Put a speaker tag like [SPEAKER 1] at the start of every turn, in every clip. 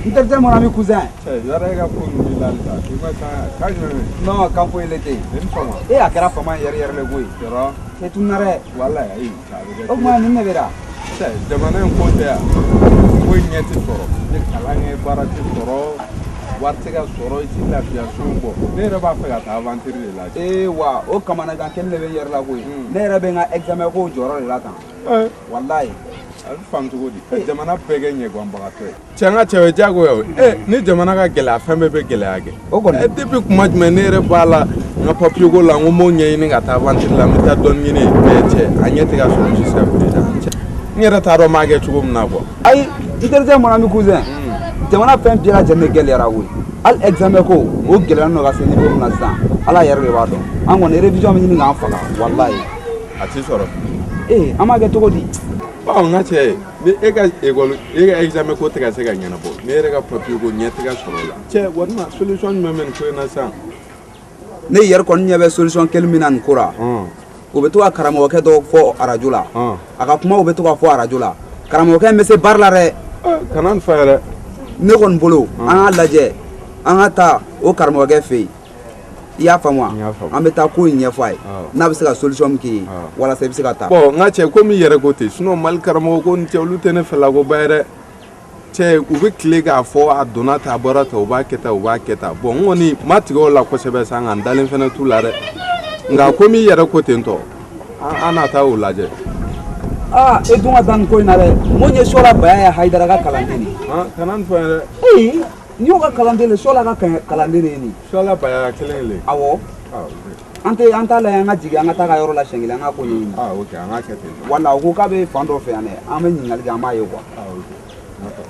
[SPEAKER 1] N terikɛ, mon ami, cousin.
[SPEAKER 2] Yɔrɔ e ka ko ninnu b'i la halisa. I ma san kan jumɛn bɛ?
[SPEAKER 1] Non, kan foyi le tɛ yen.
[SPEAKER 2] Ne ni sɔgɔma.
[SPEAKER 1] E, a kɛra fama yɛrɛ yɛrɛ le koyi.
[SPEAKER 2] Yɔrɔ.
[SPEAKER 1] E tununa dɛ.
[SPEAKER 2] Walayi, ayi, a bɛ kɛ.
[SPEAKER 1] O tuma nin de bɛ da.
[SPEAKER 2] Cɛ, jamana in ko tɛ yan. Foyi ɲɛ tɛ sɔrɔ. Ni kalan kɛ, baara tɛ sɔrɔ. Wari tɛ ka sɔrɔ, i tɛ lafiya so bɔ. Ne yɛrɛ b'a fɛ ka taa aventure de lajɛ.
[SPEAKER 1] Ee wa, o kamanagan kelen de bɛ n yɛrɛ la koyi. Ne yɛrɛ bɛ n ka examen ko jɔyɔrɔ de la tan. Walayi.
[SPEAKER 2] A bɛ faamu cogo di? Ka jamana bɛɛ kɛ ɲɛguwanbagatɔ ye. Cɛ, n ka cɛ, o ye diyagoya o. E, ni jamana ka gɛlɛya, fɛn bɛɛ bɛ gɛlɛya kɛ.
[SPEAKER 1] O kɔni.
[SPEAKER 2] Ɛ, depuis kuma jumɛn ne yɛrɛ b'a la n ka papier ko la, n ko n b'o ɲɛɲini ka taa aventure la, n bɛ taa dɔɔni ɲini yen. Mais cɛ, a ɲɛ tɛ ka sɔrɔ jusqu'à présent. Cɛ, n yɛrɛ t'a dɔn n b'a kɛ cogo min na quoi.
[SPEAKER 1] Ayi, n terikɛ, mon ami, cousin, jamana fɛn bɛɛ lajɛlen de gɛlɛyara koyi. Hali examen ko, o gɛlɛyalen don ka se niveau min na sisan, Ala yɛrɛ de b'a dɔn. An kɔni, révision bɛ ɲini k'an faga, walayi.
[SPEAKER 2] A ti sɔrɔ.
[SPEAKER 1] Ee, an b'a kɛ cogo di?
[SPEAKER 2] Bon, n ka cɛ, ni e ka école, e ka examen ko tɛ ka se ka ɲɛnabɔ, ne yɛrɛ ka papier ko ɲɛ tɛ ka sɔrɔ o la. Cɛ, walima solution jumɛn bɛ nin ko in na sisan?
[SPEAKER 1] Ne yɛrɛ kɔni ɲɛ bɛ solution kelen min na nin ko la, o bɛ to ka karamɔgɔkɛ dɔ fɔ arajo la. A ka kumaw bɛ to ka fɔ arajo la. Karamɔgɔkɛ in bɛ se baara la dɛ.
[SPEAKER 2] Kana nin fɔ yɛrɛ.
[SPEAKER 1] Ne kɔni bolo, an k'a lajɛ, an ka taa o karamɔgɔkɛ fɛ yen. I y'a faamu wa?
[SPEAKER 2] N y'a faamu.
[SPEAKER 1] An bɛ taa ko in ɲɛfɔ a ye, n'a bɛ se ka solution min k'i ye walasa i bɛ se ka taa.
[SPEAKER 2] Bon, n ka cɛ, komi i yɛrɛ ko ten, sinon Mali karamɔgɔ ko ni cɛ, olu tɛ ne fɛla ko ba ye dɛ. Cɛ, u bɛ tile k'a fɔ a donna tan, a bɔra tan, u b'a kɛ tan, u b'a kɛ tan. Bon, n kɔni ma tigɛ o la kosɛbɛ sa, nka n dalen fɛnɛ t'u la dɛ. Nka komi i yɛrɛ ko ten tɔ, an na taa o lajɛ.
[SPEAKER 1] Aa, e dun ka taa nin ko in na dɛ. Mun ye Sɔla Baya ye, Hayidara ka kalanden de ye.
[SPEAKER 2] Kana nin fɔ n ye dɛ.
[SPEAKER 1] Ee, n'i y'o ka kalanden de, Sɔla ka kalanden de ye nin.
[SPEAKER 2] Sɔla Baya kelen le.
[SPEAKER 1] Awɔ. An tɛ an t'a lajɛ, an ka jigin, an ka taa ka yɔrɔ la siɲɛ kelen, an ka ko ɲɛɲini.
[SPEAKER 2] Ah ok, an ka kɛ ten.
[SPEAKER 1] Wala, o ko k'a bɛ fan dɔ fɛ yan dɛ, an bɛ ɲininkali kɛ, an b'a ye quoi.
[SPEAKER 2] Ah ok. D'accord.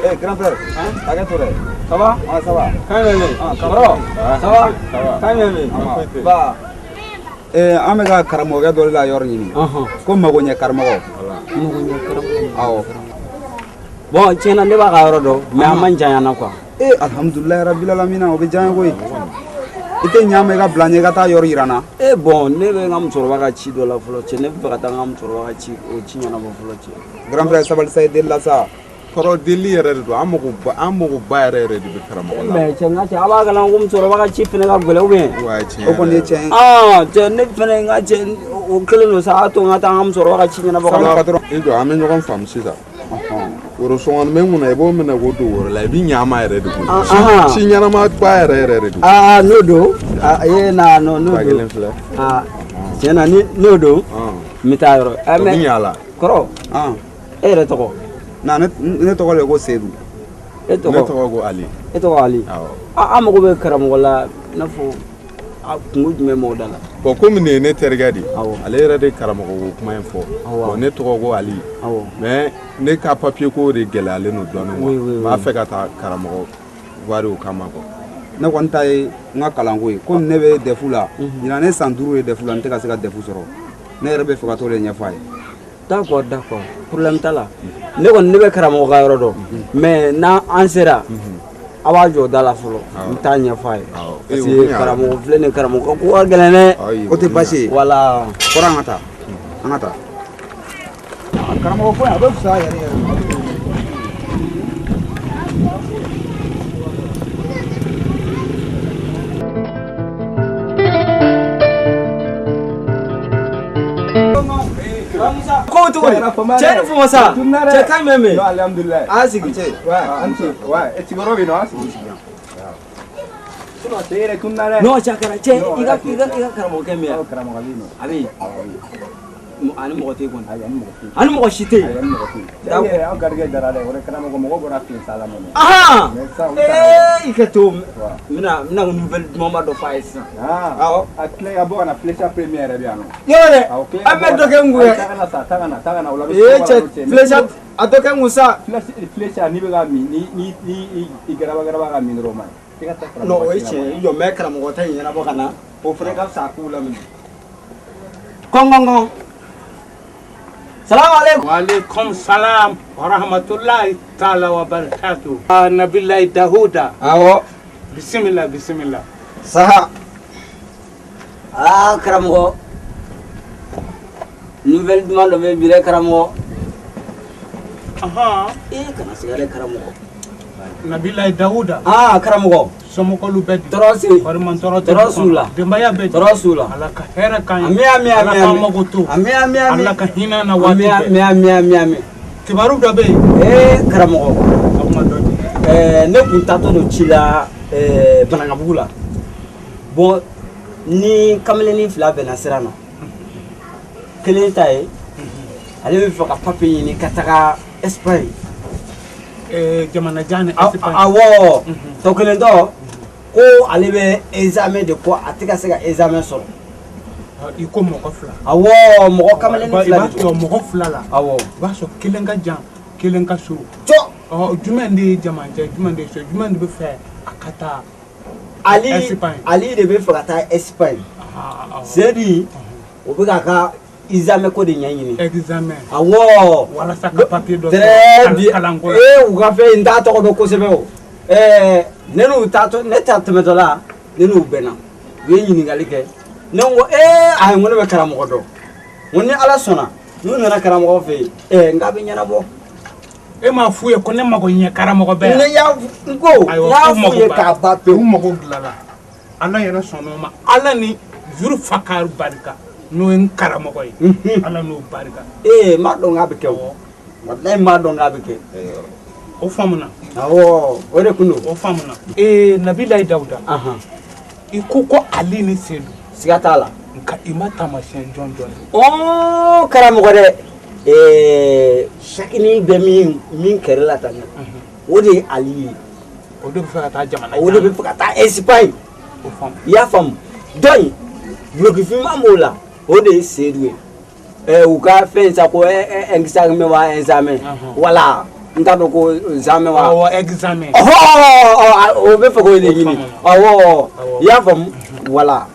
[SPEAKER 1] Eh, grand frère, hakɛ to dɛ. Ça va? Ah, ça va.
[SPEAKER 2] Kan jumɛn bɛ yen?
[SPEAKER 1] Ah, kɔrɔ. Ça va?
[SPEAKER 2] Ça va.
[SPEAKER 1] Kan jumɛn bɛ yen?
[SPEAKER 2] Foyi tɛ yen.
[SPEAKER 1] Ba. Eh, an bɛ ka karamɔgɔkɛ dɔ de la yɔrɔ ɲini. Ko magoɲɛ karamɔgɔ.
[SPEAKER 3] Magoɲɛ karamɔgɔ.
[SPEAKER 1] Awɔ.
[SPEAKER 3] Bon, tiɲɛ na, ne b'a ka yɔrɔ dɔn, mais a man janya na quoi.
[SPEAKER 1] Eh, alhamdulilayi rabbil alamina, o bɛ diya n ye koyi. I tɛ ɲa ma, i ka bila n ɲɛ, i ka taa yɔrɔ yira n na.
[SPEAKER 3] Eh bon, ne bɛ n ka musokɔrɔba ka ci dɔ la fɔlɔ cɛ, ne bɛ fɛ ka taa n ka musokɔrɔba ka ci, o ci ɲɛnabɔ fɔlɔ cɛ.
[SPEAKER 1] Grand frère, sabali sa, i deli la sa.
[SPEAKER 2] Kɔrɔ, deli yɛrɛ de don. An mago ba yɛrɛ yɛrɛ de bɛ karamɔgɔ la.
[SPEAKER 3] Mais cɛ, n ka cɛ, a b'a kalama ko musokɔrɔba ka ci fɛnɛ ka gɛlɛn ou bien?
[SPEAKER 2] Wa, tiɲɛ.
[SPEAKER 1] O kɔni ye tiɲɛ ye.
[SPEAKER 3] Ah cɛ, ne fɛnɛ, n ka cɛ, o kelen don sa, a to n ka taa n ka musokɔrɔba ka ci ɲɛnabɔ ka
[SPEAKER 2] Sabali
[SPEAKER 3] na.
[SPEAKER 2] patron, i jɔ, an bɛ ɲɔgɔn faamu sisan. Woro sɔngɔni bɛ n kunna, i b'o minɛ k'o don woro la, i bɛ ɲa a ma yɛrɛ de koyi.
[SPEAKER 3] Ah, ah.
[SPEAKER 2] Ci ɲɛnama ba yɛrɛ yɛrɛ de don.
[SPEAKER 3] Aa, n'o don, ee na n'o
[SPEAKER 2] Ba
[SPEAKER 3] don.
[SPEAKER 2] kelen filɛ.
[SPEAKER 3] Aa, tiɲɛ na, ni n'o don, n bɛ taa yɔrɔ.
[SPEAKER 2] O bɛ ɲa a la.
[SPEAKER 3] Kɔrɔ, e yɛrɛ tɔgɔ?
[SPEAKER 1] Na ne tɔgɔ de ko Seyidu.
[SPEAKER 3] E tɔgɔ?
[SPEAKER 2] Ne tɔgɔ ko Ali.
[SPEAKER 3] E tɔgɔ Ali?
[SPEAKER 2] Awɔ.
[SPEAKER 3] An mago bɛ karamɔgɔ la, i n'a fɔ a kungo jumɛn b'aw da la?
[SPEAKER 2] Bon, komi nin ye ne terikɛ de ye,
[SPEAKER 3] Awɔ.
[SPEAKER 2] ale yɛrɛ de karamɔgɔ ko kuma in fɔ.
[SPEAKER 3] Awɔ.
[SPEAKER 2] Bon, ne tɔgɔ ko Ali.
[SPEAKER 3] Awɔ.
[SPEAKER 2] Mais ne ka papier ko de gɛlɛyalen don dɔɔnin quoi.
[SPEAKER 3] Oui, oui,
[SPEAKER 2] N b'a
[SPEAKER 3] oui.
[SPEAKER 2] fɛ ka taa karamɔgɔ wari o kama quoi.
[SPEAKER 1] Ne kɔni ta ye n ka kalanko ye, komi ne bɛ DEF la ɲinan, ne san 5 ye DEF la, n tɛ ka se ka DEF sɔrɔ. Ne yɛrɛ bɛ fɛ ka t'o de ɲɛfɔ a ye.
[SPEAKER 3] D'accord, d'accord, problème t'a la. Ne kɔni, ne bɛ karamɔgɔ ka yɔrɔ dɔn, mais n'an an sera, a b'a jɔ da la fɔlɔ, n bɛ taa ɲɛfɔ a ye. Parce que karamɔgɔ filɛ nin, karamɔgɔ ka ko ka gɛlɛn dɛ.
[SPEAKER 1] O tɛ baasi ye.
[SPEAKER 3] Voilà.
[SPEAKER 1] Kɔrɔ, an ka taa, an ka taa karamɔgɔ ko in, a bɛ fisaya yɛrɛ yɛrɛ.
[SPEAKER 3] Ko cogo di? Cɛ ni fama sa, cɛ kan jumɛn bɛ yen?
[SPEAKER 2] Alhamdulilayi.
[SPEAKER 3] A sigi.
[SPEAKER 2] An ce. Sigiyɔrɔ bɛ yen nɔ, an sigi. Sinon cɛ yɛrɛ tununa dɛ.
[SPEAKER 3] Non, cɛ, a kɛra cɛ, i ka karamɔgɔkɛ min yan?
[SPEAKER 2] Karamɔgɔ bɛ yen nɔ.
[SPEAKER 3] A bɛ yen. Ani mɔgɔ tɛ yen kɔni?
[SPEAKER 2] Ayi, ani mɔgɔ tɛ yen.
[SPEAKER 3] Ani mɔgɔ si tɛ yen?
[SPEAKER 2] Ayi, ani mɔgɔ tɛ yen. Cɛ yɛrɛ, aw garijɛgɛ dara dɛ, o de karamɔgɔ mɔgɔ bɔra fili sa la mɔnɛ.
[SPEAKER 3] Ahan.
[SPEAKER 2] Mais sisan, olu
[SPEAKER 3] Ee,
[SPEAKER 2] taara.
[SPEAKER 3] i ka to, n bɛna nouvelle dumanba dɔ f'a ye sisan.
[SPEAKER 2] Awɔ. A tila ka bɔ ka na flèche première yɛrɛ bɛ yan nɔ.
[SPEAKER 4] Yɔrɔ dɛ,
[SPEAKER 2] Awɔ, tila
[SPEAKER 4] an bɛ dɔ kɛ n kun
[SPEAKER 2] Ayi,
[SPEAKER 4] ye.
[SPEAKER 2] taa ka na sa, taa ka na, taa ka na, o la bɛ
[SPEAKER 4] Ee
[SPEAKER 2] sɔgɔma
[SPEAKER 4] cɛ,
[SPEAKER 2] la, cɛ.
[SPEAKER 4] flèche a dɔ kɛ n kun sa.
[SPEAKER 2] Flèche n'i bɛ ka min, ni i garaba garaba ka min dɔrɔn o ma ɲi. I ka taa karamɔgɔ
[SPEAKER 3] Non, o ye
[SPEAKER 2] ci la
[SPEAKER 3] tiɲɛ ye. I jɔ, n bɛ karamɔgɔ ta in ɲɛnabɔ ka na, o fana ka fisa k'u laminɛ. Kɔn kɔn kɔn. Salamu aleykum.
[SPEAKER 5] Waalaikum salam wa rahmatullahi ta'ala wa barakatuh. Ah, Nabillahi Dahuda.
[SPEAKER 3] Awɔ.
[SPEAKER 5] Bismillah, bismillah.
[SPEAKER 3] Saha. Aa, karamɔgɔ. Nouvelle duman dɔ bɛ bi dɛ, karamɔgɔ.
[SPEAKER 5] Ahan.
[SPEAKER 3] Ee, kana siga dɛ, karamɔgɔ.
[SPEAKER 5] Nabillahi Dahuda.
[SPEAKER 3] Aa, karamɔgɔ.
[SPEAKER 5] Somɔgɔlu bɛ di?
[SPEAKER 3] Tɔɔrɔ si.
[SPEAKER 5] Bariman tɔɔrɔ tɛ
[SPEAKER 3] Tɔɔrɔ
[SPEAKER 5] du
[SPEAKER 3] s'u
[SPEAKER 5] kɔnɔ.
[SPEAKER 3] la.
[SPEAKER 5] Denbaya bɛ di?
[SPEAKER 3] Tɔɔrɔ s'u la.
[SPEAKER 5] Ala ka hɛrɛ k'an ye.
[SPEAKER 3] Ami, ami, ami,
[SPEAKER 5] Ala k'an
[SPEAKER 3] ami.
[SPEAKER 5] mago to.
[SPEAKER 3] Ami, ami, ami.
[SPEAKER 5] Ala ka hinɛ an na waati
[SPEAKER 3] Ami,
[SPEAKER 5] bɛɛ.
[SPEAKER 3] ami, ami, ami, ami.
[SPEAKER 5] Kibaru dɔ bɛ yen.
[SPEAKER 3] Ee, karamɔgɔ.
[SPEAKER 5] A kuma dɔ di.
[SPEAKER 3] Ɛɛ, ne kun taatɔ don ci la ɛɛ Banankabugu la. Bon, ni kamalennin fila bɛnna sira na. Kelen ta ye, ale bɛ fɛ ka papier ɲini ka taga Espagne.
[SPEAKER 5] Jamana jan ni Espagne.
[SPEAKER 3] Awɔ. Tɔ kelen tɔ ko ale bɛ examen de kɔ, a tɛ ka se ka examen sɔrɔ.
[SPEAKER 5] I ko mɔgɔ fila.
[SPEAKER 3] Awɔ, mɔgɔ kamalennin
[SPEAKER 5] I
[SPEAKER 3] fila
[SPEAKER 5] b'a
[SPEAKER 3] de don.
[SPEAKER 5] sɔrɔ mɔgɔ fila la.
[SPEAKER 3] Awɔ.
[SPEAKER 5] I b'a sɔrɔ kelen ka jan, kelen ka surun.
[SPEAKER 3] Cɔ.
[SPEAKER 5] Ɔ, jumɛn de ye jamancɛ, jumɛn de ye so, jumɛn de bɛ fɛ a ka taa
[SPEAKER 3] Ali
[SPEAKER 5] Espagne?
[SPEAKER 3] Ali de bɛ fɛ ka taa Espagne.
[SPEAKER 5] Ah, awɔ.
[SPEAKER 3] Sedu, o bɛ k'a ka examen ko de ɲɛɲini.
[SPEAKER 5] Examen.
[SPEAKER 3] Awɔ.
[SPEAKER 5] Walasa ka papier dɔ
[SPEAKER 3] Très
[SPEAKER 5] sɔrɔ
[SPEAKER 3] bien.
[SPEAKER 5] kalanko la.
[SPEAKER 3] Ee, u ka fɛn in, n t'a tɔgɔ dɔn kosɛbɛ o. Ɛɛ, ne n'u taatɔ, ne ta tɛmɛtɔ la, ne n'u bɛnna. U ye ɲininkali kɛ. Ne ko ee, ayi, n ko ne bɛ karamɔgɔ dɔn. N ko ni Ala sɔnna, n'u nana karamɔgɔ fɛ yen, ɛɛ, n k'a bɛ ɲɛnabɔ.
[SPEAKER 5] E m'a f'u ye ko ne mago ɲɛ karamɔgɔ bɛɛ yan.
[SPEAKER 3] Ne y'a n ko n
[SPEAKER 5] Ayiwa,
[SPEAKER 3] y'a
[SPEAKER 5] k'u
[SPEAKER 3] f'u
[SPEAKER 5] mago
[SPEAKER 3] ye
[SPEAKER 5] b'a-
[SPEAKER 3] k'a ban pewu.
[SPEAKER 5] U mago dilanna. Ala yɛrɛ sɔnn'o ma. Ala ni juru fa ka barika, n'o ye n karamɔgɔ ye. Ala n'o barika.
[SPEAKER 3] Ee, n m'a dɔn k'a bɛ kɛ o. Walayi, n m'a dɔn k'a bɛ kɛ.
[SPEAKER 5] O faamuna.
[SPEAKER 3] Awɔ, o de kun don.
[SPEAKER 5] O faamuna. Ee, Nabilayi Dawuda.
[SPEAKER 3] Ahan.
[SPEAKER 5] I ko ko Ali ni Sedu.
[SPEAKER 3] Siga t'a la.
[SPEAKER 5] Nka i ma taamasiyɛn jɔn jɔn ye.
[SPEAKER 3] Ɔɔ, karamɔgɔ dɛ, ɛɛ, sakini bɛ min kɛrɛ la tan, o de ye Ali ye.
[SPEAKER 5] O de bɛ fɛ ka taa jamana
[SPEAKER 3] O de bɛ fɛ ka taa Espagne.
[SPEAKER 5] O faamu.
[SPEAKER 3] I y'a faamu? Dɔ in, dulokifinman b'o la, o de ye Sedu ye. Ɛɛ, u ka fɛn sa ko examen wa examen. Wala n t'a dɔn ko examen wa.
[SPEAKER 5] Awɔ, examen.
[SPEAKER 3] Ɔhɔ, o bɛ fɛ k'o de ɲini. Awɔ, i y'a faamu? Wala.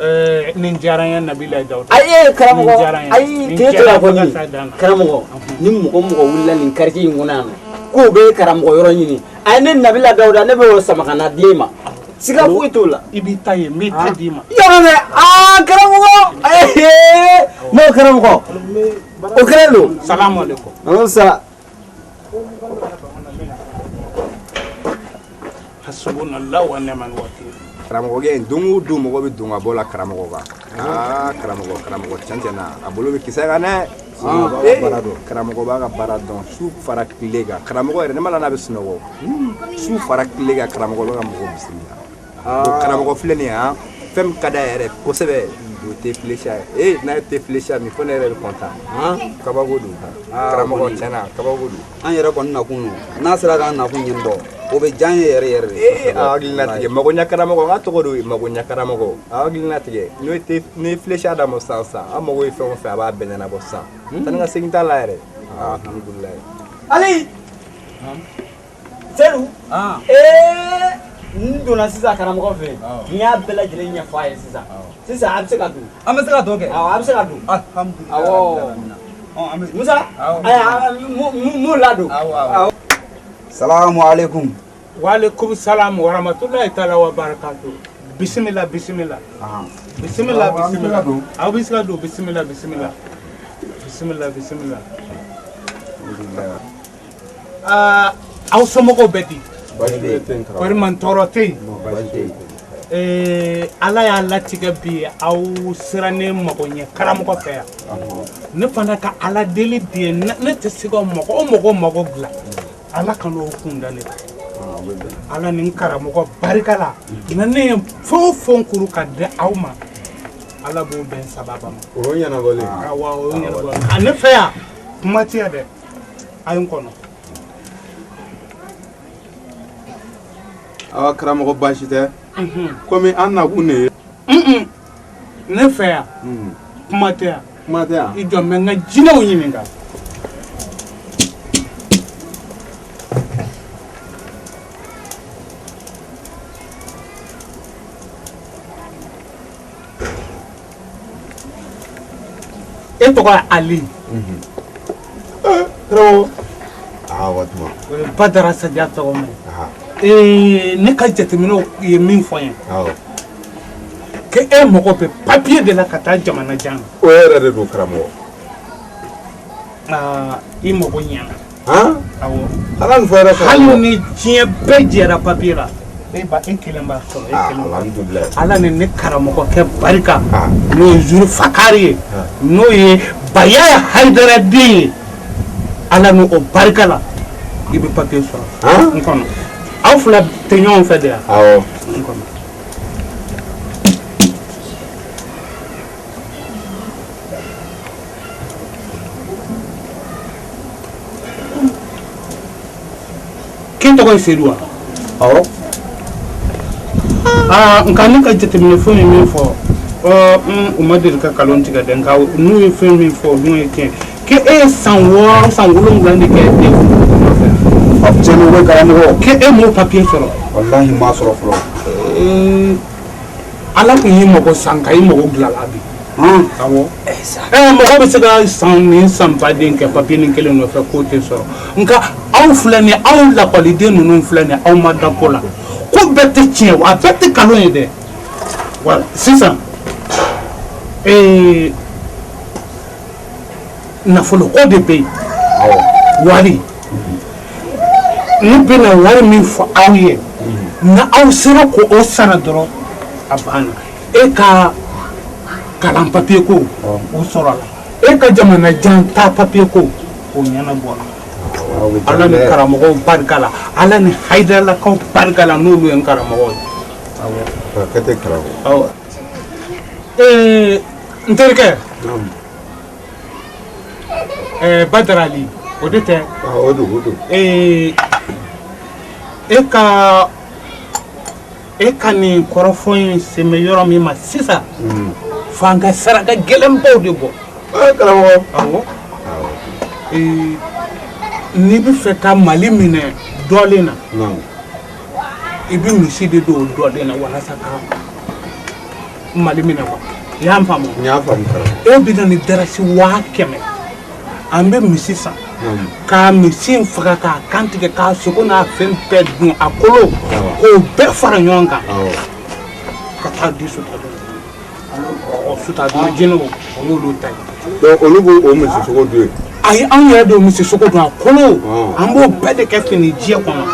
[SPEAKER 5] Ɛɛ, nin diyara n ye, Nabilayi Dawuda.
[SPEAKER 3] Ayi, karamɔgɔ.
[SPEAKER 5] Nin diyara n ye.
[SPEAKER 3] Ayi,
[SPEAKER 5] Nin
[SPEAKER 3] tile
[SPEAKER 5] diyara
[SPEAKER 3] tora
[SPEAKER 5] n ye fo ka
[SPEAKER 3] kɔni.
[SPEAKER 5] s'a dan na.
[SPEAKER 3] Karamɔgɔ, ni mɔgɔ mɔgɔ wulila nin quartier in kɔnɔ yan nɔ k'o bɛ karamɔgɔ yɔrɔ ɲini, a ye ne Nabila Dawuda, ne bɛ o sama ka na d'e ma, siga foyi t'o la.
[SPEAKER 5] I b'i ta ye, n b'i ta d'i ma.
[SPEAKER 3] Yɔrɔ dɛ, aa, karamɔgɔ, ee, n'o karamɔgɔ o kɛlen don.
[SPEAKER 5] Salamu aleykum.
[SPEAKER 3] Aleykum salaam.
[SPEAKER 5] Hasbunallahu wa ni'mal wakil.
[SPEAKER 6] Karamɔgɔkɛ in, don o don mɔgɔ bɛ don ka bɔ la karamɔgɔ kan. Aa, karamɔgɔ, karamɔgɔ, tiɲɛ tiɲɛ na, a bolo bɛ kisɛ kan dɛ. B'a ka baara dɔn, karamɔgɔ b'a ka baara dɔn, su fara tile kan. Karamɔgɔ yɛrɛ, ne ma la n'a bɛ sunɔgɔ, su fara tile kan, karamɔgɔ bɛ ka mɔgɔw bisimila. Bon, karamɔgɔ filɛ nin ye, han, fɛn min ka d'a yɛrɛ kosɛbɛ, o thé flécha ye. Ee, n'a ye thé flécha min, fo ne yɛrɛ bɛ content. Kabako don, karamɔgɔ, tiɲɛ na, kabako don.
[SPEAKER 1] An yɛrɛ kɔni nakun don, n'a sera k'an nakun ɲɛnabɔ, o bɛ diya an ye yɛrɛ yɛrɛ de.
[SPEAKER 6] Ee, a hakilina tigɛ, magoɲa karamɔgɔ, n ka tɔgɔ don, magoɲa karamɔgɔ, a hakilina tigɛ. N'o ye thé, n'o ye flécha d'a ma sisan sisan, an mago ye fɛn o fɛn, a b'a bɛɛ ɲɛnabɔ sisan. Taa ni ka segin t'a la yɛrɛ, alhamdulilayi.
[SPEAKER 3] Ali Sedu, ee, n donna sisan karamɔgɔ fɛ yen, n y'a bɛɛ lajɛlen ɲɛfɔ a ye sisan. Sisan a bɛ se ka don.
[SPEAKER 1] An bɛ se ka don kɛ?
[SPEAKER 3] Awɔ, a bɛ se ka don.
[SPEAKER 1] Alhamdulilayi.
[SPEAKER 3] Awɔ. Musa, ayi, mun ladon.
[SPEAKER 1] Awɔ. Salamu aleykum.
[SPEAKER 5] Waaleykum salam warahmatulahi taala wa barakatu. Bisimila, bisimila. Bisimila, bisimila. Aw bɛ se ka don. Bisimila, bisimila. Bisimila, bisimila. Aa, aw somɔgɔw bɛ di? Kɔri man tɔɔrɔ tɛ yen? Ee, Ala y'a latigɛ bi, aw sera ne mago ɲɛ karamɔgɔ fɛ yan. Ne fana ka Ala deli de ye, ne tɛ se ka mɔgɔ o mɔgɔ mago dilan, Ala ka n'o kun da ne kan. Ala ni n karamɔgɔ barika la, na ne ye fɛn o fɛn kuru ka di aw ma, Ala b'o bɛn sababa ma.
[SPEAKER 2] O ɲɛnabɔlen.
[SPEAKER 5] Awɔ, o ɲɛnabɔlen. A ne fɛ yan, kuma tɛ yan dɛ, a ye n kɔnɔ.
[SPEAKER 2] Awa karamɔgɔ, baasi tɛ, komi an nakun de ye.
[SPEAKER 5] Ne fɛ yan, kuma tɛ yan.
[SPEAKER 2] Kuma tɛ yan.
[SPEAKER 5] I jɔ, n bɛ n ka jinɛw ɲininka. E tɔgɔ ye Ali.
[SPEAKER 2] Karamɔgɔ. Aa, wa tuma.
[SPEAKER 5] O ye Badara Sadiya tɔgɔ ma ye. Ne ka jateminɛw ye min fɔ n ye, k'e e mago bɛ papiye de la ka taa jamana jan na.
[SPEAKER 2] O yɛrɛ de don, karamɔgɔ.
[SPEAKER 5] Aa, i mago ɲɛna. Awɔ.
[SPEAKER 2] Ala nin fɔ yɛrɛ, karamɔgɔ.
[SPEAKER 5] Hali ni diɲɛ bɛɛ jɛra papiye la, e ba, e kelen b'a sɔrɔ, e kelen b'a sɔrɔ.
[SPEAKER 2] Alhamdulilayi.
[SPEAKER 5] Ala ni ne karamɔgɔkɛ barika, n'o ye Zuru Fakari ye, n'o ye Baya Hayidara den ye, Ala ni o barika la, i bɛ papiye sɔrɔ. N kɔnɔ, aw fila tɛ ɲɔgɔn fɛ de yan?
[SPEAKER 2] Awɔ.
[SPEAKER 5] N kɔnɔ. K'e tɔgɔ ye Sedu wa?
[SPEAKER 1] Awɔ.
[SPEAKER 5] Aa, nka ne ka jateminɛ fɛn ye min fɔ, u ma deli ka nkalon tigɛ dɛ, nka n'u ye fɛn min fɔ, n'o ye tiɲɛ, k'e ye san 6, san 7 de kɛ den nɔfɛ.
[SPEAKER 1] Tiɲɛ don koyi, karamɔgɔ.
[SPEAKER 5] K'e m'o papiye sɔrɔ?
[SPEAKER 1] Walahi, n m'a sɔrɔ fɔlɔ.
[SPEAKER 5] Ala kun y'i mago san ka i mago dilan la bi. Awɔ. Mɔgɔ bɛ se ka san ni san baden kɛ papiye ni kelen nɔfɛ k'o tɛ sɔrɔ, nka aw filɛ nin ye, aw lakɔliden ninnu filɛ nin ye, aw ma da ko la, ko bɛɛ tɛ tiɲɛ wa, a bɛɛ tɛ nkalon ye dɛ. Wala sisan, nafolo ko de bɛ yen. Wari, ne bɛna wari min fɔ aw ye, na aw sera k'o sara dɔrɔn, a banna. E ka kalan papiye ko, o sɔrɔla. E ka jamana jan ta papiye ko, o ɲɛnabɔra. Ala ni karamɔgɔw barika la, Ala ni Hayidaralakaw barika la, n'olu ye n karamɔgɔw ye.
[SPEAKER 2] Awɔ. Kɛ tɛ karamɔgɔ.
[SPEAKER 5] Awɔ. N terikɛ. Badara Ali, o de tɛ?
[SPEAKER 2] O don, o don.
[SPEAKER 5] E ka nin kɔrɔfɔ in sen bɛ yɔrɔ min ma sisan, f'an ka saraka gɛlɛnbaw de bɔ.
[SPEAKER 2] Karamɔgɔ.
[SPEAKER 5] Awɔ. N'i bɛ fɛ ka Mali minɛ dɔɔnin na, i bɛ misi de don o dɔɔnin na walasa ka Mali minɛ quoi. I y'a faamu?
[SPEAKER 2] N y'a faamu, karamɔgɔ.
[SPEAKER 5] E bɛ na ni dalasi 100 000, an bɛ misi san, k'a misi in faga, k'a kan tigɛ, k'a sogo n'a fɛn bɛɛ dun, a kolo k'o bɛɛ fara ɲɔgɔn kan ka taa di sutadon ma. Ɔ, sutadon jinɛw, o y'olu ta ye.
[SPEAKER 2] Donc olu b'o o misi sogo dun yen?
[SPEAKER 5] Ayi, anw yɛrɛ de bɛ misi sogo dun, a kolo an b'o bɛɛ de kɛ fini jɛ kɔnɔ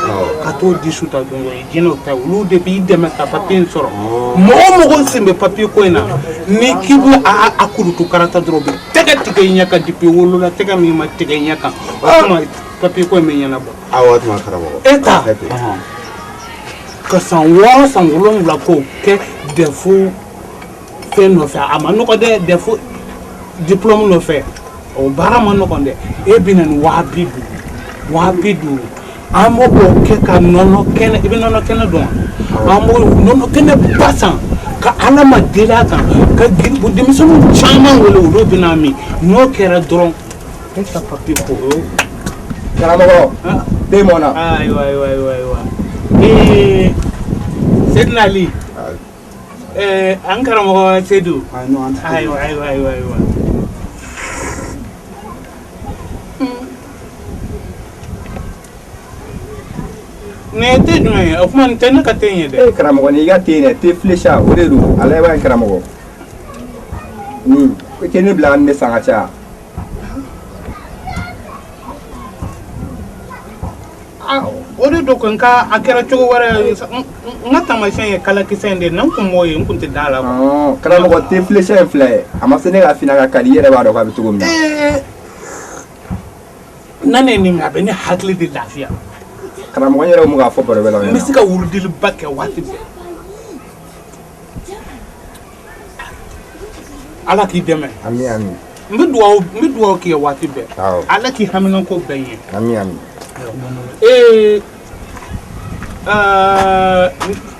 [SPEAKER 5] ka t'o di suta dun. O ye jinɛw ta ye, olu de b'i dɛmɛ ka papiye in sɔrɔ. Mɔgɔ o mɔgɔ sen bɛ papiye ko in na, ni k'i bɛ a kurutu karata dɔrɔn, u bɛ tɛgɛ tigɛ i ɲɛ kan. Depuis wolola, tɛgɛ min ma tigɛ i ɲɛ kan, o tuma papiye ko in bɛ ɲɛnabɔ.
[SPEAKER 2] Awɔ, tuma karamɔgɔ.
[SPEAKER 5] E ta ka san 6, san 7 k'o kɛ DEF fɛn nɔfɛ, a ma nɔgɔ dɛ. DEF diplôme nɔfɛ, o baara ma nɔgɔn dɛ. E bɛ na ni 50 000, 50 000, an b'o kɛ ka nɔnɔ kɛnɛ. I bɛ nɔnɔ kɛnɛ dɔn wa? An b'o nɔnɔ kɛnɛ ba san ka Ala ma deli a kan, ka denmisɛnninw caman wele, olu bɛ n'a min. N'o kɛra dɔrɔn, e ka papiye ko o.
[SPEAKER 6] Karamɔgɔ, den mɔna.
[SPEAKER 5] Ayiwa, ayiwa, ayiwa, ayiwa, Seydina Ali, an karamɔgɔ Seydou. Ayiwa, ayiwa, ayiwa, ayiwa. Nin ye te jumɛn ye? O kuma nin tɛ ne ka te in ye dɛ.
[SPEAKER 6] E karamɔgɔ, nin y'i ka te ye dɛ, te filecha o de don. A laban ye karamɔgɔ. Nin i tɛ ne bila ka nin de san ka caya.
[SPEAKER 5] O de don ko nka a kɛra cogo wɛrɛ. N ka taamasiyɛn ye kalakisɛ in de ye. N'an kun m'o ye, n kun tɛ da la.
[SPEAKER 6] Karamɔgɔ, te filecha in filɛ, a ma se ne ka fina ka kali, i yɛrɛ b'a dɔn k'a bɛ cogo min na.
[SPEAKER 5] N'a ne ye nin min, a bɛ ne hakili de lafiya.
[SPEAKER 6] Karamɔgɔ, n yɛrɛ mun k'a fɔ baro bɛɛ la.
[SPEAKER 5] N bɛ se ka wurudiliba kɛ waati bɛɛ. Ala k'i dɛmɛ.
[SPEAKER 6] Ami, ami.
[SPEAKER 5] N bɛ dugawu k'i ye waati bɛɛ. Ala k'i haminanko bɛɛ ɲɛ.
[SPEAKER 6] Ami, ami.
[SPEAKER 5] Ee,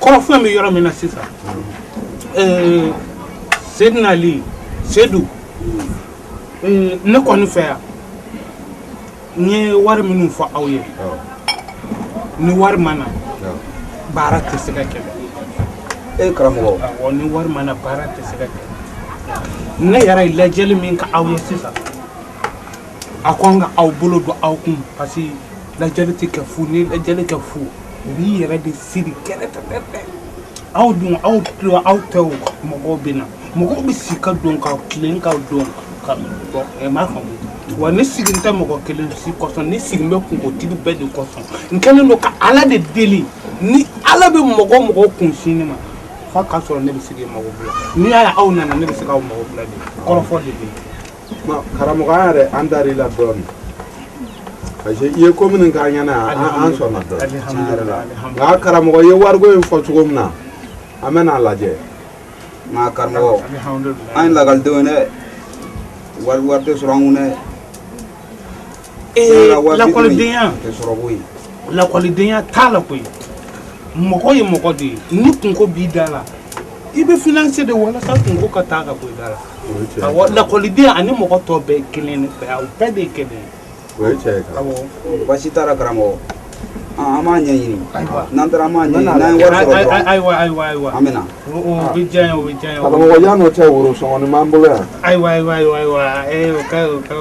[SPEAKER 5] kɔrɔfɔ in bɛ yɔrɔ min na sisan, Seydina Ali, Seydou, ne kɔni fɛ yan, n ye wari minnu fɔ aw ye, ni wari ma na, baara tɛ se ka kɛ dɛ.
[SPEAKER 1] E karamɔgɔ.
[SPEAKER 5] Awɔ, ni wari ma na, baara tɛ se ka kɛ. Ne yɛrɛ ye lajɛli min kɛ aw ye sisan, a ko an ka aw bolo don aw kun, parce que lajɛli tɛ kɛ fu. Ni lajɛli kɛ fu, u b'i yɛrɛ de siri kɛrɛfɛ. Aw dun, aw dun, aw tɛw mɔgɔw bɛ na, mɔgɔw bɛ si ka don ka tilen ka don ka bɔ. Ɛ m'a faamu wa? Ne sigilen tɛ mɔgɔ kelen si kɔsɔn, ne sigilen bɛ kunkotigi bɛɛ de kɔsɔn. N kɛlen don ka Ala de deli, ni Ala bɛ mɔgɔ mɔgɔ kun sin ne ma, f'a k'a sɔrɔ ne bɛ se k'i mago bila. N'i y'a ye aw nana, ne bɛ se k'aw mago bila de, kɔrɔfɔ de bɛ yen.
[SPEAKER 2] Karamɔgɔ, an yɛrɛ an dar'i la dɔɔnin, parce que i ye ko minnu k'an ɲɛna, an sɔnna dɔɔnin tiɲɛ yɛrɛ la. Nka karamɔgɔ, i ye wariko in fɔ cogo min na, an bɛ n'a lajɛ.
[SPEAKER 1] Nka karamɔgɔ, an ye lakɔlidenw ye dɛ, wari tɛ sɔrɔ an kun dɛ.
[SPEAKER 5] Lakɔlidenya
[SPEAKER 1] tɛ sɔrɔ koyi.
[SPEAKER 5] Lakɔlidenya t'a la koyi. Mɔgɔ ye mɔgɔ de ye, ni kunko b'i da la, i bɛ financer de walasa kunko ka taa ka bɔ i da la. Awɔ, lakɔliden ani mɔgɔ tɔ bɛɛ kelen ne fɛ, aw bɛɛ de ye kelen ye.
[SPEAKER 2] O ye tiɲɛ ye karamɔgɔ.
[SPEAKER 1] Baasi t'a la karamɔgɔ, an b'a ɲɛɲini. N'an taara, an b'a ɲɛɲini, n'an ye wari sɔrɔ dɔrɔn.
[SPEAKER 5] Ayiwa, ayiwa, ayiwa.
[SPEAKER 1] An bɛ na.
[SPEAKER 5] O bɛ diya n ye, o bɛ diya n ye.
[SPEAKER 2] Karamɔgɔ, yan'o cɛ, woro sɔngɔni b'an bolo yan.
[SPEAKER 5] Ayiwa, ayiwa, ayiwa, ayiwa,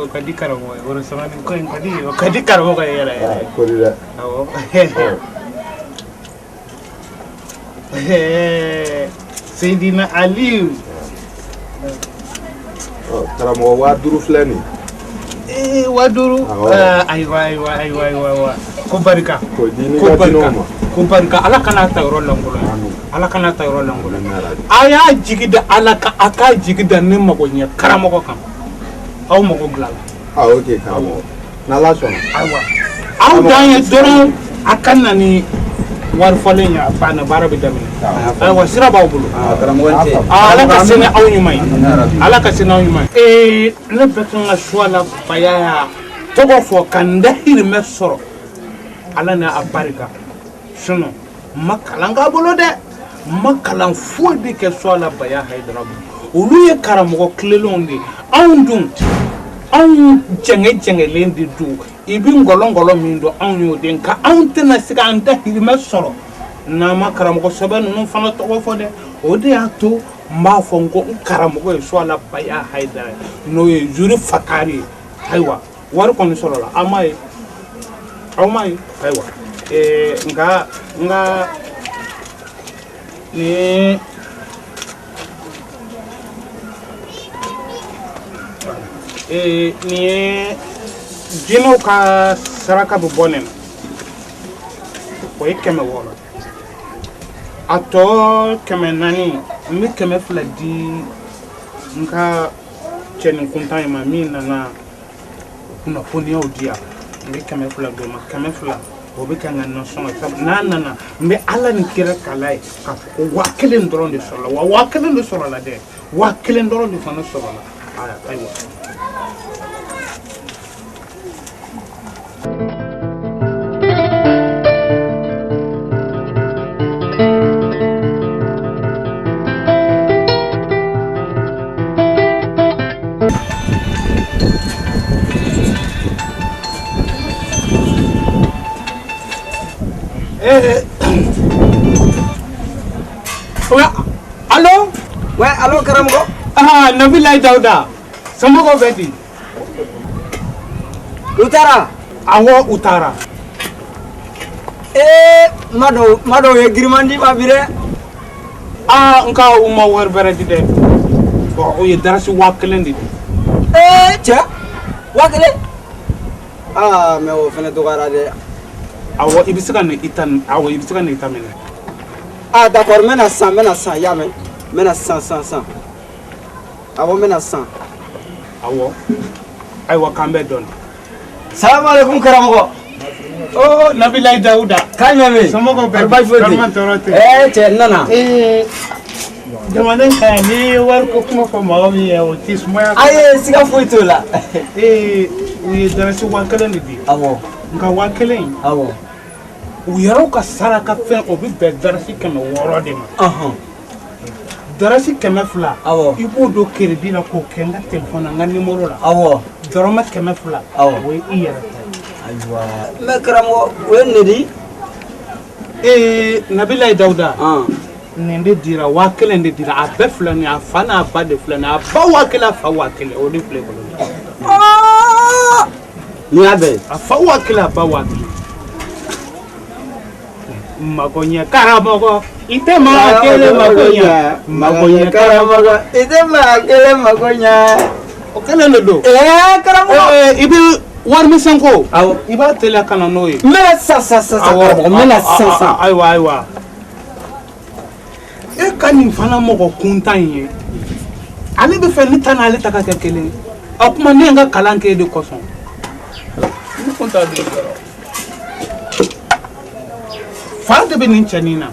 [SPEAKER 5] o ka di karamɔgɔ ye, woro sɔngɔni ko in ka di, o ka di karamɔgɔ ye yɛrɛ yɛrɛ.
[SPEAKER 2] Kori dɛ.
[SPEAKER 5] Awɔ. Seydina Aliyu.
[SPEAKER 2] Karamɔgɔ, 5000 filɛ nin.
[SPEAKER 5] Ee, 5000. Ayiwa, ayiwa, ayiwa, ayiwa, ko barika.
[SPEAKER 2] Ko di ni
[SPEAKER 5] ko
[SPEAKER 2] ka di
[SPEAKER 5] barika,
[SPEAKER 2] ma.
[SPEAKER 5] Ko barika. Ala kana ta yɔrɔ lankolon ye. Ala kana ta yɔrɔ lankolon ye. A y'a jigi da Ala kan, a k'a jigi da ne mago ɲɛ karamɔgɔ kan. Aw mago dilanna.
[SPEAKER 2] Ah, ok karamɔgɔ. N'Ala sɔnna.
[SPEAKER 5] Ayiwa. Aw dan ye dɔrɔn a ka na ni wari fɔlen ye, a banna, baara bɛ daminɛ. Ayiwa, sira b'aw bolo.
[SPEAKER 1] Karamɔgɔ, ni ce.
[SPEAKER 5] Ala ka se ni aw ɲuman ye. Ala ka se n'aw ɲuman ye. Ee, ne bɛ kan ka Suwala Baya tɔgɔ fɔ ka n dahirimɛ sɔrɔ Ala n'a a barika. Sinon n ma kalan k'a bolo dɛ, n ma kalan foyi de kɛ Suwala Baya Hayidara bolo. Olu ye karamɔgɔ tilelenw de ye. Anw dun, anw jɛngɛ jɛngɛlen de don. I bɛ ngɔlɔngɔlɔ min dɔn, anw y'o de. Nka anw tɛna se k'an dahirimɛ sɔrɔ n'an ma karamɔgɔ sɛbɛn ninnu fana tɔgɔ fɔ dɛ. O de y'a to n b'a fɔ n ko n karamɔgɔ ye Suwala Baya Hayidara ye, n'o ye Zuri Fakari ye. Ayiwa, wari kɔni sɔrɔla, aw m'a ye, aw m'a ye. Ayiwa, nka n ka nin nin ye Jinɛw ka saraka bɛ bɔ nin na, o ye 600. A tɔ 400, n bɛ 200 di n ka cɛnin kuntan in ma min nana kunnafoniyaw di yan. N bɛ 200 d'o ma. 200, o bɛ kɛ n ka nasɔngɔ ye, sabu n'a nana, n bɛ Ala ni kira kala ye k'a fɔ ko 1000 dɔrɔn de sɔrɔla. Wa 1000 de sɔrɔla dɛ, 1000 dɔrɔn de fana sɔrɔla. Ayiwa. Allo?
[SPEAKER 3] Ouais, allo karamɔgɔ.
[SPEAKER 5] Ah, Nabilayi Dawuda, somɔgɔw bɛ di?
[SPEAKER 3] U taara?
[SPEAKER 5] Awɔ, u taara.
[SPEAKER 3] Ee, ma dɔw ye giriman di ma bi dɛ.
[SPEAKER 5] Aa, nka u ma wari bɛrɛ di dɛ. Bon, u ye darasi 1000 de di.
[SPEAKER 3] Ee, cɛ, 1000? Aa, mais o fana dɔgɔyara dɛ.
[SPEAKER 5] Awɔ, i bɛ se ka na i ta, awɔ, i bɛ se ka na i ta minɛ.
[SPEAKER 3] Ah, d'accord, n bɛna sisan, n bɛna sisan, i y'a mɛn? N bɛna sisan, sisan, sisan. Awɔ, n bɛna sisan.
[SPEAKER 5] Awɔ. Ayiwa, k'an bɛn dɔɔni.
[SPEAKER 3] Salamu alaikum karamɔgɔ.
[SPEAKER 5] Oh, Nabilayi Dawuda.
[SPEAKER 3] K'a ɲɛ bɛ.
[SPEAKER 5] Somɔgɔw bɛ di?
[SPEAKER 3] Baasi foyi tɛ yen.
[SPEAKER 5] Kariman tɔɔrɔ tɛ.
[SPEAKER 3] Ee, cɛ, n nana.
[SPEAKER 5] Ee, jamana in kan yan, n'i ye wari ko kuma fɔ mɔgɔ min ye, o t'i sumaya.
[SPEAKER 3] Ayi, siga foyi t'o la.
[SPEAKER 5] Ee, u ye darasi 1000 de di.
[SPEAKER 3] Awɔ.
[SPEAKER 5] Nka 1000 in.
[SPEAKER 3] Awɔ.
[SPEAKER 5] U yɛrɛw ka saraka fɛn, o bɛ bɛn darasi 600 de ma. Darasi 200.
[SPEAKER 3] Awɔ.
[SPEAKER 5] I b'o don crédit la k'o kɛ n ka téléphone na, n ka numéro la.
[SPEAKER 3] Awɔ.
[SPEAKER 5] Dɔrɔmɛ 200.
[SPEAKER 3] Awɔ.
[SPEAKER 5] O ye i yɛrɛ ta ye.
[SPEAKER 3] Ayiwa. Mais karamɔgɔ, o ye nin de di?
[SPEAKER 5] Ee, Nabilayi Dawuda. Nin de dira, 1000 de dira. A bɛɛ filɛ nin ye, a fa n'a ba de filɛ nin ye. A ba 1000, a fa 1000, o de filɛ i bolo.
[SPEAKER 3] Nin y'a bɛɛ ye.
[SPEAKER 5] A fa 1000, a ba 1000. Mago ɲɛ karamɔgɔ, i tɛ maa kelen mago ɲɛ. Mago ɲɛ
[SPEAKER 3] karamɔgɔ, i tɛ maa kelen mago ɲɛ.
[SPEAKER 5] O kelen de don.
[SPEAKER 3] Ee, karamɔgɔ.
[SPEAKER 5] Ee, i bɛ warimisɛn ko.
[SPEAKER 3] Awɔ.
[SPEAKER 5] I b'a teliya ka na n'o ye.
[SPEAKER 3] N bɛna sisan, sisan, sisan, karamɔgɔ, n bɛna sisan, sisan.
[SPEAKER 5] Ayiwa, ayiwa. E ka nin fana mɔgɔ kuntan in ye, ale bɛ fɛ ne ta n'ale ta ka kɛ kelen ye. O tuma ne ye n ka kalan kɛ e de kosɔn. Ne kun t'a dɔn dɔrɔn. Fa de bɛ nin cɛnin na,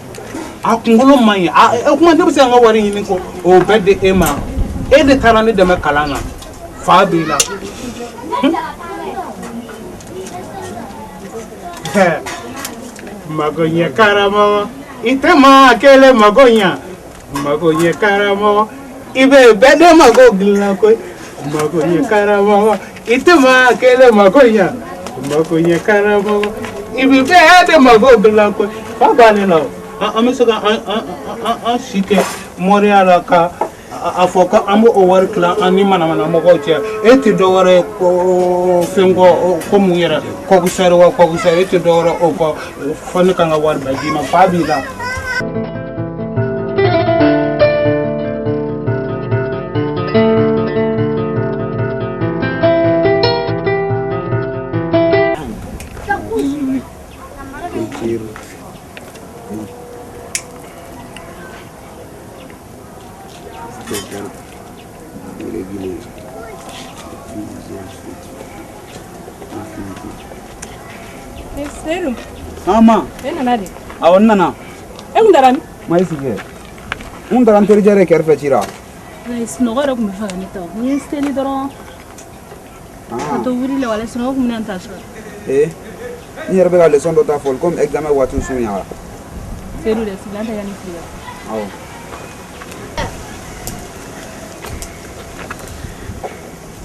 [SPEAKER 5] a kunkolo man ɲi. A o tuma ne bɛ se ka n ka wari ɲini ko o bɛɛ di e ma? E de taara ne dɛmɛ kalan na, fa b'i la. Mago ɲɛ karamɔgɔ, i tɛ maa kelen mago ɲɛ. Mago ɲɛ karamɔgɔ, i bɛ bɛɛ de mago dilan koyi. Mago ɲɛ karamɔgɔ, i tɛ maa kelen mago ɲɛ. Mago ɲɛ karamɔgɔ, i bɛ bɛɛ de mago dilan koyi. Fa b'ale la o. An bɛ se ka an si kɛ moriya la ka a fɔ ko an b'o wari tila an ni manamana mɔgɔw cɛ. E tɛ dɔ wɛrɛ ye ko fɛn kɔ ko mun yɛrɛ kɔkisɛri wa kɔkisɛri, e tɛ dɔ wɛrɛ o kɔ fo ne ka n ka wari bɛɛ d'i ma. Fa b'i la.
[SPEAKER 7] Seydou.
[SPEAKER 1] Ama.
[SPEAKER 7] E nana de?
[SPEAKER 1] Awɔ, n nana.
[SPEAKER 7] E kun taara min?
[SPEAKER 1] Ma i sigi kɛ. N kun taara n terikɛ de kɛrɛfɛ ci la.
[SPEAKER 7] Sunɔgɔ yɛrɛ tun bɛ fɛ ka ne ta o. N ye n seli dɔrɔn. Ka to wuli la, wala sunɔgɔ tun bɛna n ta sɔrɔ.
[SPEAKER 1] Ee, n yɛrɛ bɛ ka leçon dɔ ta fɔlɔ komi examen waati surunyara.
[SPEAKER 7] Seydou dɛ, sigilan tɛ yanni fili la.
[SPEAKER 1] Awɔ.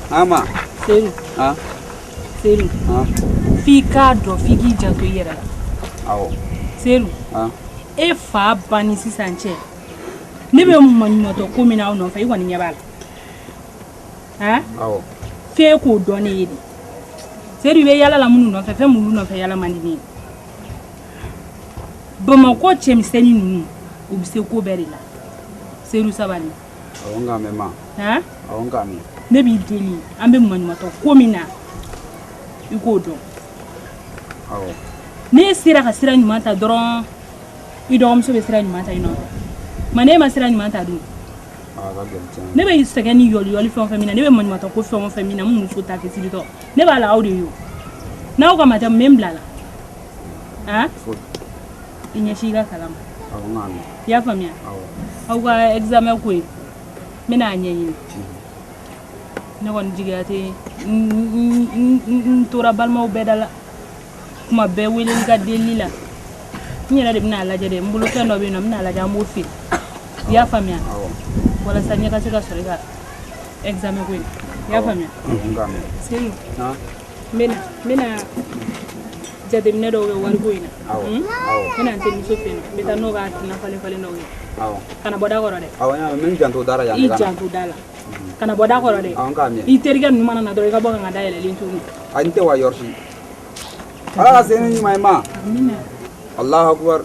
[SPEAKER 1] Ama.
[SPEAKER 7] Seydou.
[SPEAKER 1] Ah.
[SPEAKER 7] Seydou.
[SPEAKER 1] Ah.
[SPEAKER 7] F'i k'a dɔn, f'i k'i janto i yɛrɛ la.
[SPEAKER 1] Awɔ.
[SPEAKER 7] Seydou.
[SPEAKER 1] Ah.
[SPEAKER 7] E fa ba ni sisan cɛ, ne bɛ maɲumantɔ ko min na aw nɔfɛ, i kɔni ɲɛ b'a la. Han?
[SPEAKER 1] Awɔ.
[SPEAKER 7] F'e k'o dɔn ne ye de. Seydou, i bɛ yala la minnu nɔfɛ, fɛn minnu nɔfɛ yala man di ne ye. Bamakɔ cɛmisɛnnin ninnu, u bɛ se ko bɛɛ de la. Seydou, sabali.
[SPEAKER 1] Awɔ, n k'a mɛn ma.
[SPEAKER 7] Han?
[SPEAKER 1] Awɔ, n k'a mɛn.
[SPEAKER 7] Ne b'i deli, an bɛ maɲumantɔ ko min na, I k'o dɔn. N'e sera ka sira ɲuman ta dɔrɔn, i dɔgɔmuso bɛ sira ɲuman ta i nɔfɛ. Ma n'e ma sira ɲuman ta dun? Ne bɛ sɛgɛn ni yɔliyɔli fɛn o fɛn min na, ne bɛ maɲumatɔ ko fɛn o fɛn min na, n muso ta kisiritɔ, ne b'a la aw de ye o. N'aw ka ma tɛ, mun bɛ n bila la? Han? I ɲɛsin i ka kalan ma. I y'a faamuya? Aw ka examen ko in, n bɛna a ɲɛɲini. Ne kɔni jigiya tɛ n tora balimaw bɛɛ da la. Kuma bɛɛ weleli ka delili la. N yɛrɛ de bɛna a lajɛ dɛ, n bolo fɛn dɔ bɛ yen nɔ, n bɛna a lajɛ an b'o feere. I y'a faamuya? Walasa ɲɛ ka se ka sɔrɔ i ka examen ko in na. I y'a faamuya? Seyidu, n bɛna jateminɛ dɔw kɛ wariko in na. N bɛna n terimuso fɛ yen nɔ, n bɛ taa n'o ka hakilina falen falen dɔw ye. Kana bɔ da kɔrɔ dɛ.
[SPEAKER 1] Awɔ, n y'a mɛn, n bɛ n janto da la yan.
[SPEAKER 7] I janto da la. Kana bɔ da kɔrɔ dɛ.
[SPEAKER 1] Awɔ, n k'a mɛn.
[SPEAKER 7] I terikɛ ninnu mana na dɔrɔn, i ka bɔ ka n ka da yɛlɛlen to yen.
[SPEAKER 1] A n tɛ wa yɔrɔ si. Ala ka se ni ɲuman ye ma.
[SPEAKER 7] Amina.
[SPEAKER 1] Allahu akbar.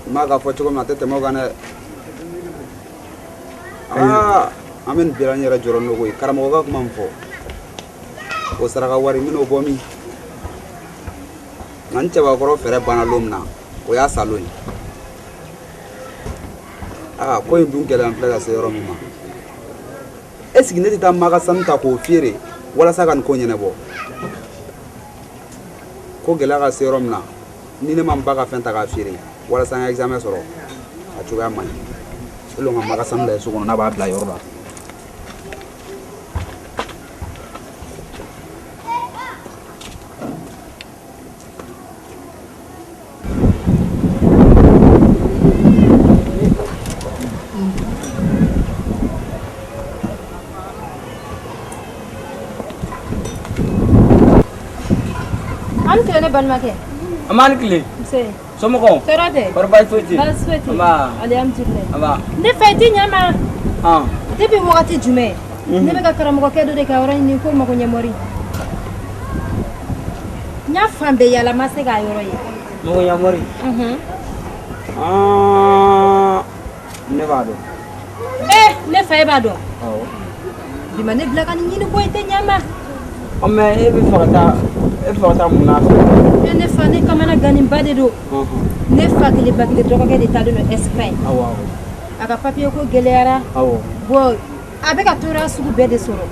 [SPEAKER 1] N b'a ka fɔ cogo min na, a tɛ tɛmɛ o kan dɛ. Aa, an bɛ nin bɛɛ la, n yɛrɛ jɔrɔ n'o ko ye. Karamɔgɔ ka kuma min fɔ, o saraka wari, n bɛn'o bɔ min? Nka n cɛbakɔrɔ fɛɛrɛ banna don min na, o y'a salon ye. Aa, ko in dun gɛlɛya filɛ ka se yɔrɔ min ma. Est ce que ne tɛ taa ma ka sanu ta k'o feere walasa ka nin ko ɲɛnabɔ? Ko gɛlɛya ka se yɔrɔ min na, ni ne ma n ba ka fɛn ta k'a feere walasa n ka examen sɔrɔ, a cogoya man ɲi. E lɔn ka ma ka sanu lajɛ so kɔnɔ n'a b'a bila yɔrɔ la.
[SPEAKER 8] An tile ne balimakɛ.
[SPEAKER 3] An b'an tile.
[SPEAKER 8] Nse.
[SPEAKER 3] Somɔgɔw?
[SPEAKER 8] Tɔɔrɔ tɛ.
[SPEAKER 3] Kɔri baasi foyi tɛ yen?
[SPEAKER 8] Baasi foyi tɛ yen.
[SPEAKER 3] Nba.
[SPEAKER 8] Alihamudulilayi.
[SPEAKER 3] Nba.
[SPEAKER 8] Ne fa, i tɛ ɲɛ ma.
[SPEAKER 3] Ɔn.
[SPEAKER 8] Depuis wagati jumɛn? Ne bɛ ka karamɔgɔkɛ dɔ de ka yɔrɔ ɲini ko magoɲɛmɔri. N y'a fan bɛɛ yaala, n ma se k'a yɔrɔ ye.
[SPEAKER 3] Magoɲɛmɔri?
[SPEAKER 8] Unhun.
[SPEAKER 3] Ɔn, ne b'a dɔn.
[SPEAKER 8] Eh, ne fa, e b'a dɔn?
[SPEAKER 3] Awɔ.
[SPEAKER 8] Bi ma ne bila ka nin ɲini ko i tɛ ɲɛ ma.
[SPEAKER 3] Ɔ, mais e bɛ fɛ ka taa, e bɛ fɛ ka taa mun na fɛ?
[SPEAKER 8] E ne fa, ne kamana ganinba de don. Ne fa kelen ba kelen dɔgɔkɛ de taalen don Espagne.
[SPEAKER 3] Awɔ awɔ.
[SPEAKER 8] A ka papier ko gɛlɛyara.
[SPEAKER 3] Awɔ.
[SPEAKER 8] Bon, a bɛ ka tɔɔrɔya sugu bɛɛ de sɔrɔ.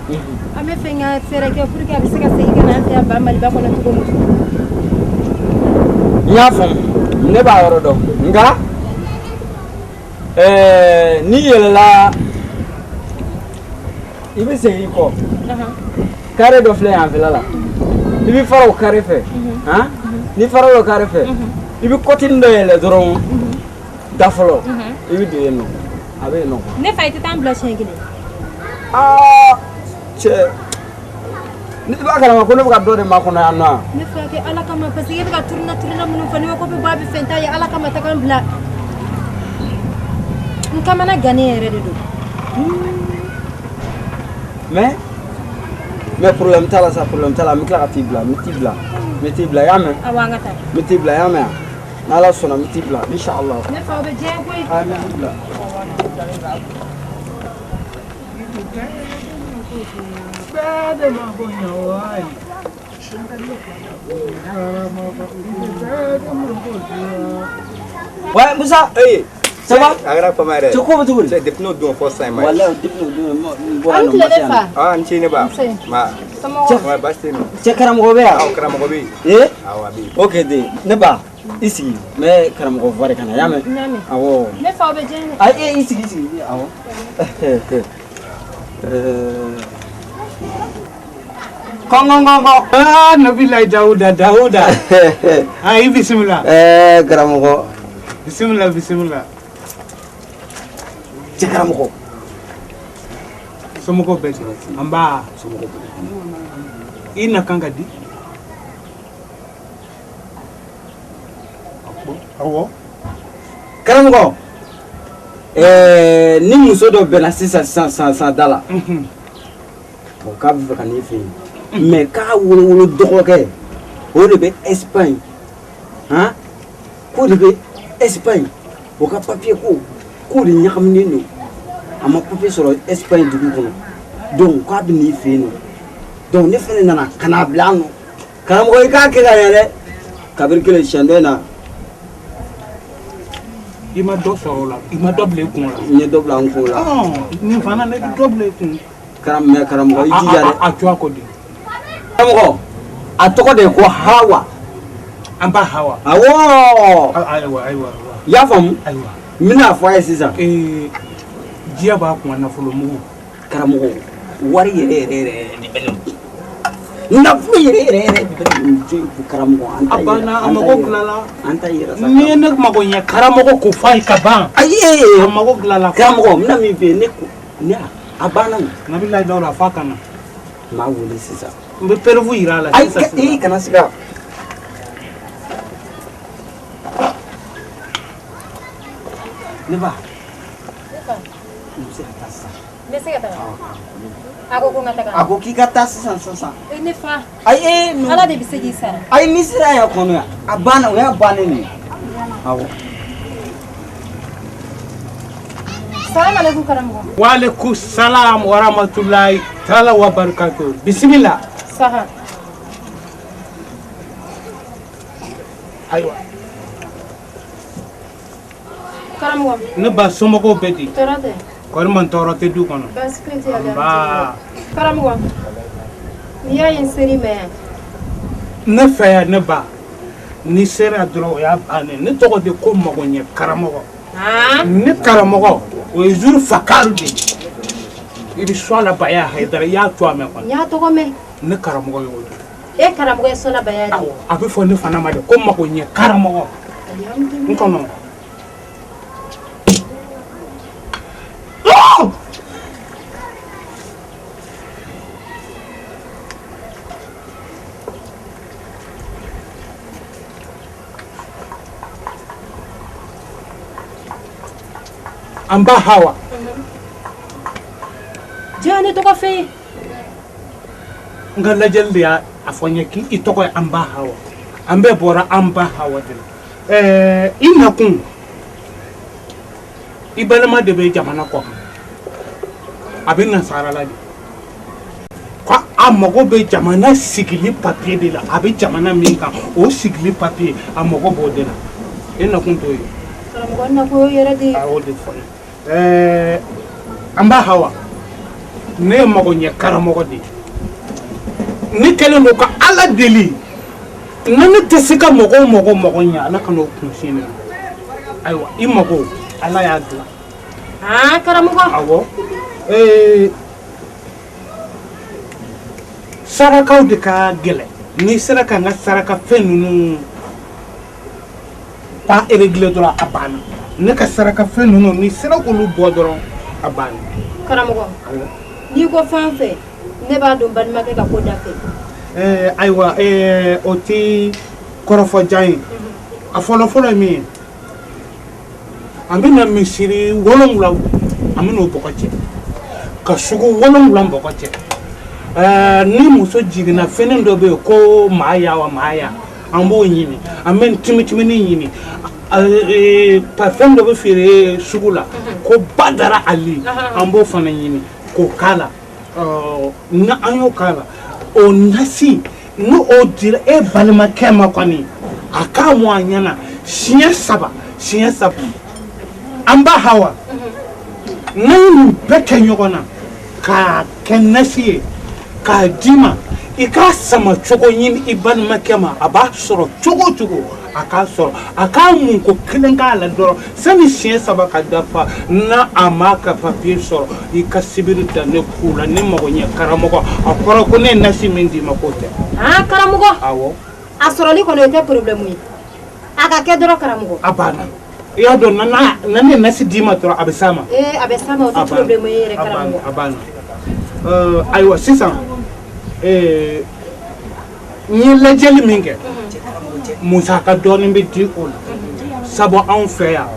[SPEAKER 8] An bɛ fɛ ka fɛɛrɛ kɛ pour que a bɛ se ka segin ka na an fɛ yan ba Maliba kɔnɔ cogo min.
[SPEAKER 3] N y'a faamu, ne b'a yɔrɔ dɔn, nka ɛɛ n'i yɛlɛla, i bɛ segin i kɔ. Carré dɔ filɛ yan fɛla la, i bɛ fara o carré fɛ, han, n'i fara o carré fɛ, i bɛ kɔtini dɔ yɛlɛ dɔrɔn, da fɔlɔ, i bɛ don yen nɔ, a bɛ yen nɔ.
[SPEAKER 8] Ne fa, i tɛ taa n bila siɲɛ kelen?
[SPEAKER 3] Aa cɛ, ne b'a kalama ko ne bɛ ka dɔ de makɔnɔ yan nɔ.
[SPEAKER 8] Ne fa, kɛ Ala kama, parce que e bɛ ka turuna turuna minnu fɔ, ne ko bɛ bɔ a bɛ fɛn t'a ye, Ala kama taga n bila. N kamana gannen yɛrɛ de don.
[SPEAKER 3] Mais problème t'a la sa, problème t'a la, n bɛ tila ka t'i bila, n bɛ t'i bila, n bɛ t'i bila, i y'a mɛn?
[SPEAKER 8] Awɔ, an ka taa.
[SPEAKER 3] N bɛ t'i bila, i y'a mɛn? N'Ala sɔnna, n bɛ t'i bila, inshallah.
[SPEAKER 8] Ne fa, o bɛ diya n ye koyi.
[SPEAKER 3] Aa, n bɛ t'i bila. Ouais, Moussa.
[SPEAKER 6] Hey.
[SPEAKER 3] Ça va?
[SPEAKER 6] A kɛra fama yɛrɛ.
[SPEAKER 3] Cɛ, ko bɛ cogo di?
[SPEAKER 6] Cɛ, depuis n'o don fɔ sisan i ma ye.
[SPEAKER 3] Walayi, depuis n'o don, n bɔra
[SPEAKER 8] An
[SPEAKER 3] yan nɔ,
[SPEAKER 8] tile
[SPEAKER 3] n ma se
[SPEAKER 8] ne
[SPEAKER 3] yan
[SPEAKER 8] fa.
[SPEAKER 3] nɔ.
[SPEAKER 6] Ah, n ce ne ba.
[SPEAKER 8] Nse.
[SPEAKER 6] Ma.
[SPEAKER 8] Somɔgɔw?
[SPEAKER 6] Ouais, baasi tɛ yen nɔ.
[SPEAKER 3] Cɛ, karamɔgɔ bɛ yan?
[SPEAKER 6] Awɔ, karamɔgɔ bɛ yen.
[SPEAKER 3] Ee?
[SPEAKER 6] Awɔ, a bɛ yen.
[SPEAKER 3] Ok den, ne ba, i sigi, n bɛ karamɔgɔ fɔ de ka na, i y'a mɛn?
[SPEAKER 8] N y'a mɛn.
[SPEAKER 3] Awɔ.
[SPEAKER 8] Ne fa, o bɛ diya n ye.
[SPEAKER 3] Ayi, i sigi, i sigi, awɔ. Kɔn kɔn kɔn kɔn.
[SPEAKER 5] Ah, Nabilayi Dawuda, Dawuda. Ah, i bisimila.
[SPEAKER 3] Ɛɛ, karamɔgɔ.
[SPEAKER 5] Bisimila, bisimila.
[SPEAKER 3] Cɛ, karamɔgɔ.
[SPEAKER 5] Somɔgɔw bɛ di? An ba.
[SPEAKER 3] Somɔgɔw bɛ
[SPEAKER 5] di? I na kan ka di? Awɔ.
[SPEAKER 3] Karamɔgɔ. Ɛɛ, ni muso dɔ bɛnna sisan sisan sisan sisan da la. Bon, k'a bɛ fɛ ka n'i fɛ yen. Mais k'a wolowolo dɔgɔkɛ, o de bɛ Espagne. Han? K'o de bɛ Espagne. O ka papier ko, k'o de ɲagaminen don. A ma papier sɔrɔ Espagne dugu kɔnɔ. Donc k'a bɛ n'i fɛ yen nɔ. Donc ne fɛnɛ nana ka n'a bila yan nɔ. Karamɔgɔ, i k'a kɛ ka ɲɛ dɛ. Kabiri kelen siɲɛ dɔ in na.
[SPEAKER 5] I ma dɔ sɔrɔ o la, i ma dɔ bila i kun la.
[SPEAKER 3] N ye dɔ bila n kun la.
[SPEAKER 5] Nin fana ne bɛ dɔ bila i kun.
[SPEAKER 3] Mais karamɔgɔ, i jija dɛ.
[SPEAKER 5] A cogoya ko di?
[SPEAKER 3] Karamɔgɔ, a tɔgɔ de ye ko Hawa.
[SPEAKER 5] An ba Hawa.
[SPEAKER 3] Awɔ.
[SPEAKER 5] Ayiwa, ayiwa.
[SPEAKER 3] I y'a faamu?
[SPEAKER 5] Ayiwa.
[SPEAKER 3] N bɛna fɔ a ye sisan.
[SPEAKER 5] Diɲɛ b'a kun, nafolo mugu.
[SPEAKER 3] Karamɔgɔ, wari yɛrɛ yɛrɛ yɛrɛ de bɛ ne kun, nafolo yɛrɛ yɛrɛ yɛrɛ de bɛ ne kun, karamɔgɔ. An
[SPEAKER 5] A banna, a mago dilanna.
[SPEAKER 3] An ta yɛrɛ sa.
[SPEAKER 5] N'i ye ne mago ɲɛ karamɔgɔ ko f'a ye ka ban.
[SPEAKER 3] Ayi.
[SPEAKER 5] A mago dilanna.
[SPEAKER 3] Karamɔgɔ, n bɛna min f'i ye, ne ko ne a banna o.
[SPEAKER 5] Nabilayi Dawuda, f'a ka na.
[SPEAKER 3] N b'a wele sisan.
[SPEAKER 5] N bɛ preuve yira a la.
[SPEAKER 3] Ayi.
[SPEAKER 5] Sisan.
[SPEAKER 3] E kana siga. Ne ba, n bɛ se ka taa sisan?
[SPEAKER 8] N bɛ se ka taga? A ko ko n ka taga.
[SPEAKER 3] A ko k'i ka taa sisan sisan.
[SPEAKER 8] E ne fa.
[SPEAKER 3] Ayi, e.
[SPEAKER 8] Ala de bɛ se k'i sara.
[SPEAKER 3] Ayi, n'i sera yan kɔnɔ yan, a banna, o y'a bannen de ye. Awɔ.
[SPEAKER 8] Salamu aleykum, karamɔgɔ.
[SPEAKER 5] Walekum salam wa rahmatulahi taala wa barakatu. Bisimila.
[SPEAKER 8] Saha.
[SPEAKER 5] Ayiwa.
[SPEAKER 8] Karamɔgɔ.
[SPEAKER 5] Ne ba, somɔgɔw bɛ di?
[SPEAKER 8] Tɔɔrɔ tɛ.
[SPEAKER 5] Kɔri man tɔɔrɔ tɛ du kɔnɔ?
[SPEAKER 8] Baasi foyi tɛ yen.
[SPEAKER 5] Nba.
[SPEAKER 8] Karamɔgɔ, n'i y'a ye n ser'i ma yan.
[SPEAKER 5] Ne fɛ yan, ne ba, n'i sera dɔrɔn, o y'a bannen. Ne tɔgɔ de ko magoɲɛ karamɔgɔ. Ne karamɔgɔ, o ye zuru fakaru de ye. I bɛ sɔn baya Hayidara, i y'a to a mɛn kɔni.
[SPEAKER 8] N y'a tɔgɔ mɛn.
[SPEAKER 5] Ne karamɔgɔ ye o de.
[SPEAKER 8] E karamɔgɔ ye sɔla baya de ye?
[SPEAKER 5] A bɛ fɔ ne fana ma de ko magoɲɛ karamɔgɔ. N kɔnɔ. An ba Hawa.
[SPEAKER 8] Diɲɛ ne tɔgɔ fɛ ye.
[SPEAKER 5] N ka lajɛli de y'a fɔ n ye k'i tɔgɔ ye an ba Hawa. An bɛɛ bɔra an ba Hawa de la. I nakun, i balima de bɛ jamana kɔ kan, a bɛ nasara la de, ko a mago bɛ jamana sigili papiye de la. A bɛ jamana min kan, o sigili papiye, a mago b'o de la. E nakun t'o ye?
[SPEAKER 8] Karamɔgɔ, n nakun y'o yɛrɛ de ye.
[SPEAKER 5] A y'o de fɔ n ye. An ba Hawa, ne ye magoɲɛ karamɔgɔ de ye. Ne kɛlen don ka Ala deli, na ne tɛ se ka mɔgɔw mɔgɔ mɔgɔ ɲɛ, Ala ka n'o kun ne ma. Ayiwa, i mago, Ala y'a dilan.
[SPEAKER 8] Aa, karamɔgɔ.
[SPEAKER 5] Awɔ. Sarakaw de ka gɛlɛn. N'i sera ka n ka saraka fɛn ninnu pas réglé dɔrɔn, a banna. Ne ka saraka fɛn ninnu, n'i sera k'olu bɔ dɔrɔn, a banna.
[SPEAKER 8] Karamɔgɔ, n'i ko fɛn o fɛn, ne b'a dɔn balimakɛ ka ko da fɛ.
[SPEAKER 5] Ayiwa, o ti kɔrɔfɔ jan ye. A fɔlɔ fɔlɔ ye min ye, an bɛna misiri 7, an bɛna o bɔgɔ cɛ ka sugu 7 bɔgɔ cɛ. Ni muso jiginna, fɛnɛ dɔ bɛ yen ko maaya wa maaya, an b'o ɲini. An bɛ timitimini ɲini. Parfum dɔ bɛ feere sugu la ko Badara Ali, an b'o fana ɲini k'o k'a la. Ni an y'o k'a la, o nasi, ni o dira e balimakɛ ma kɔni, a k'a mɔ a ɲɛna siɲɛ 3, siɲɛ 3. An ba Hawa, n'an ye nin bɛɛ kɛ ɲɔgɔn na k'a kɛ nasi ye k'a d'i ma, i k'a sama cogo ɲini i balimakɛ ma, a b'a sɔrɔ cogo o cogo, a k'a sɔrɔ, a k'a mun ko kelen k'a la dɔrɔn, sani siɲɛ 3 ka dafa, n'a a m'a ka papiye sɔrɔ, i ka sibiri da ne ku la. Ne mago ɲɛ karamɔgɔ, a kɔrɔ ko ne ye nasi min d'i ma, k'o tɛ.
[SPEAKER 8] Aa, karamɔgɔ.
[SPEAKER 5] Awɔ.
[SPEAKER 8] A sɔrɔli kɔni, o tɛ problème ye. A ka kɛ dɔrɔn, karamɔgɔ.
[SPEAKER 5] A banna. I y'a dɔn, na ne ye nasi d'i ma dɔrɔn, a bɛ s'a ma.
[SPEAKER 8] Ee, a bɛ s'a ma, o tɛ problème ye yɛrɛ, karamɔgɔ.
[SPEAKER 5] A banna. Ayiwa, sisan n ye lajɛli min kɛ, musaka dɔɔnin bɛ di o la, sabu anw fɛ yan,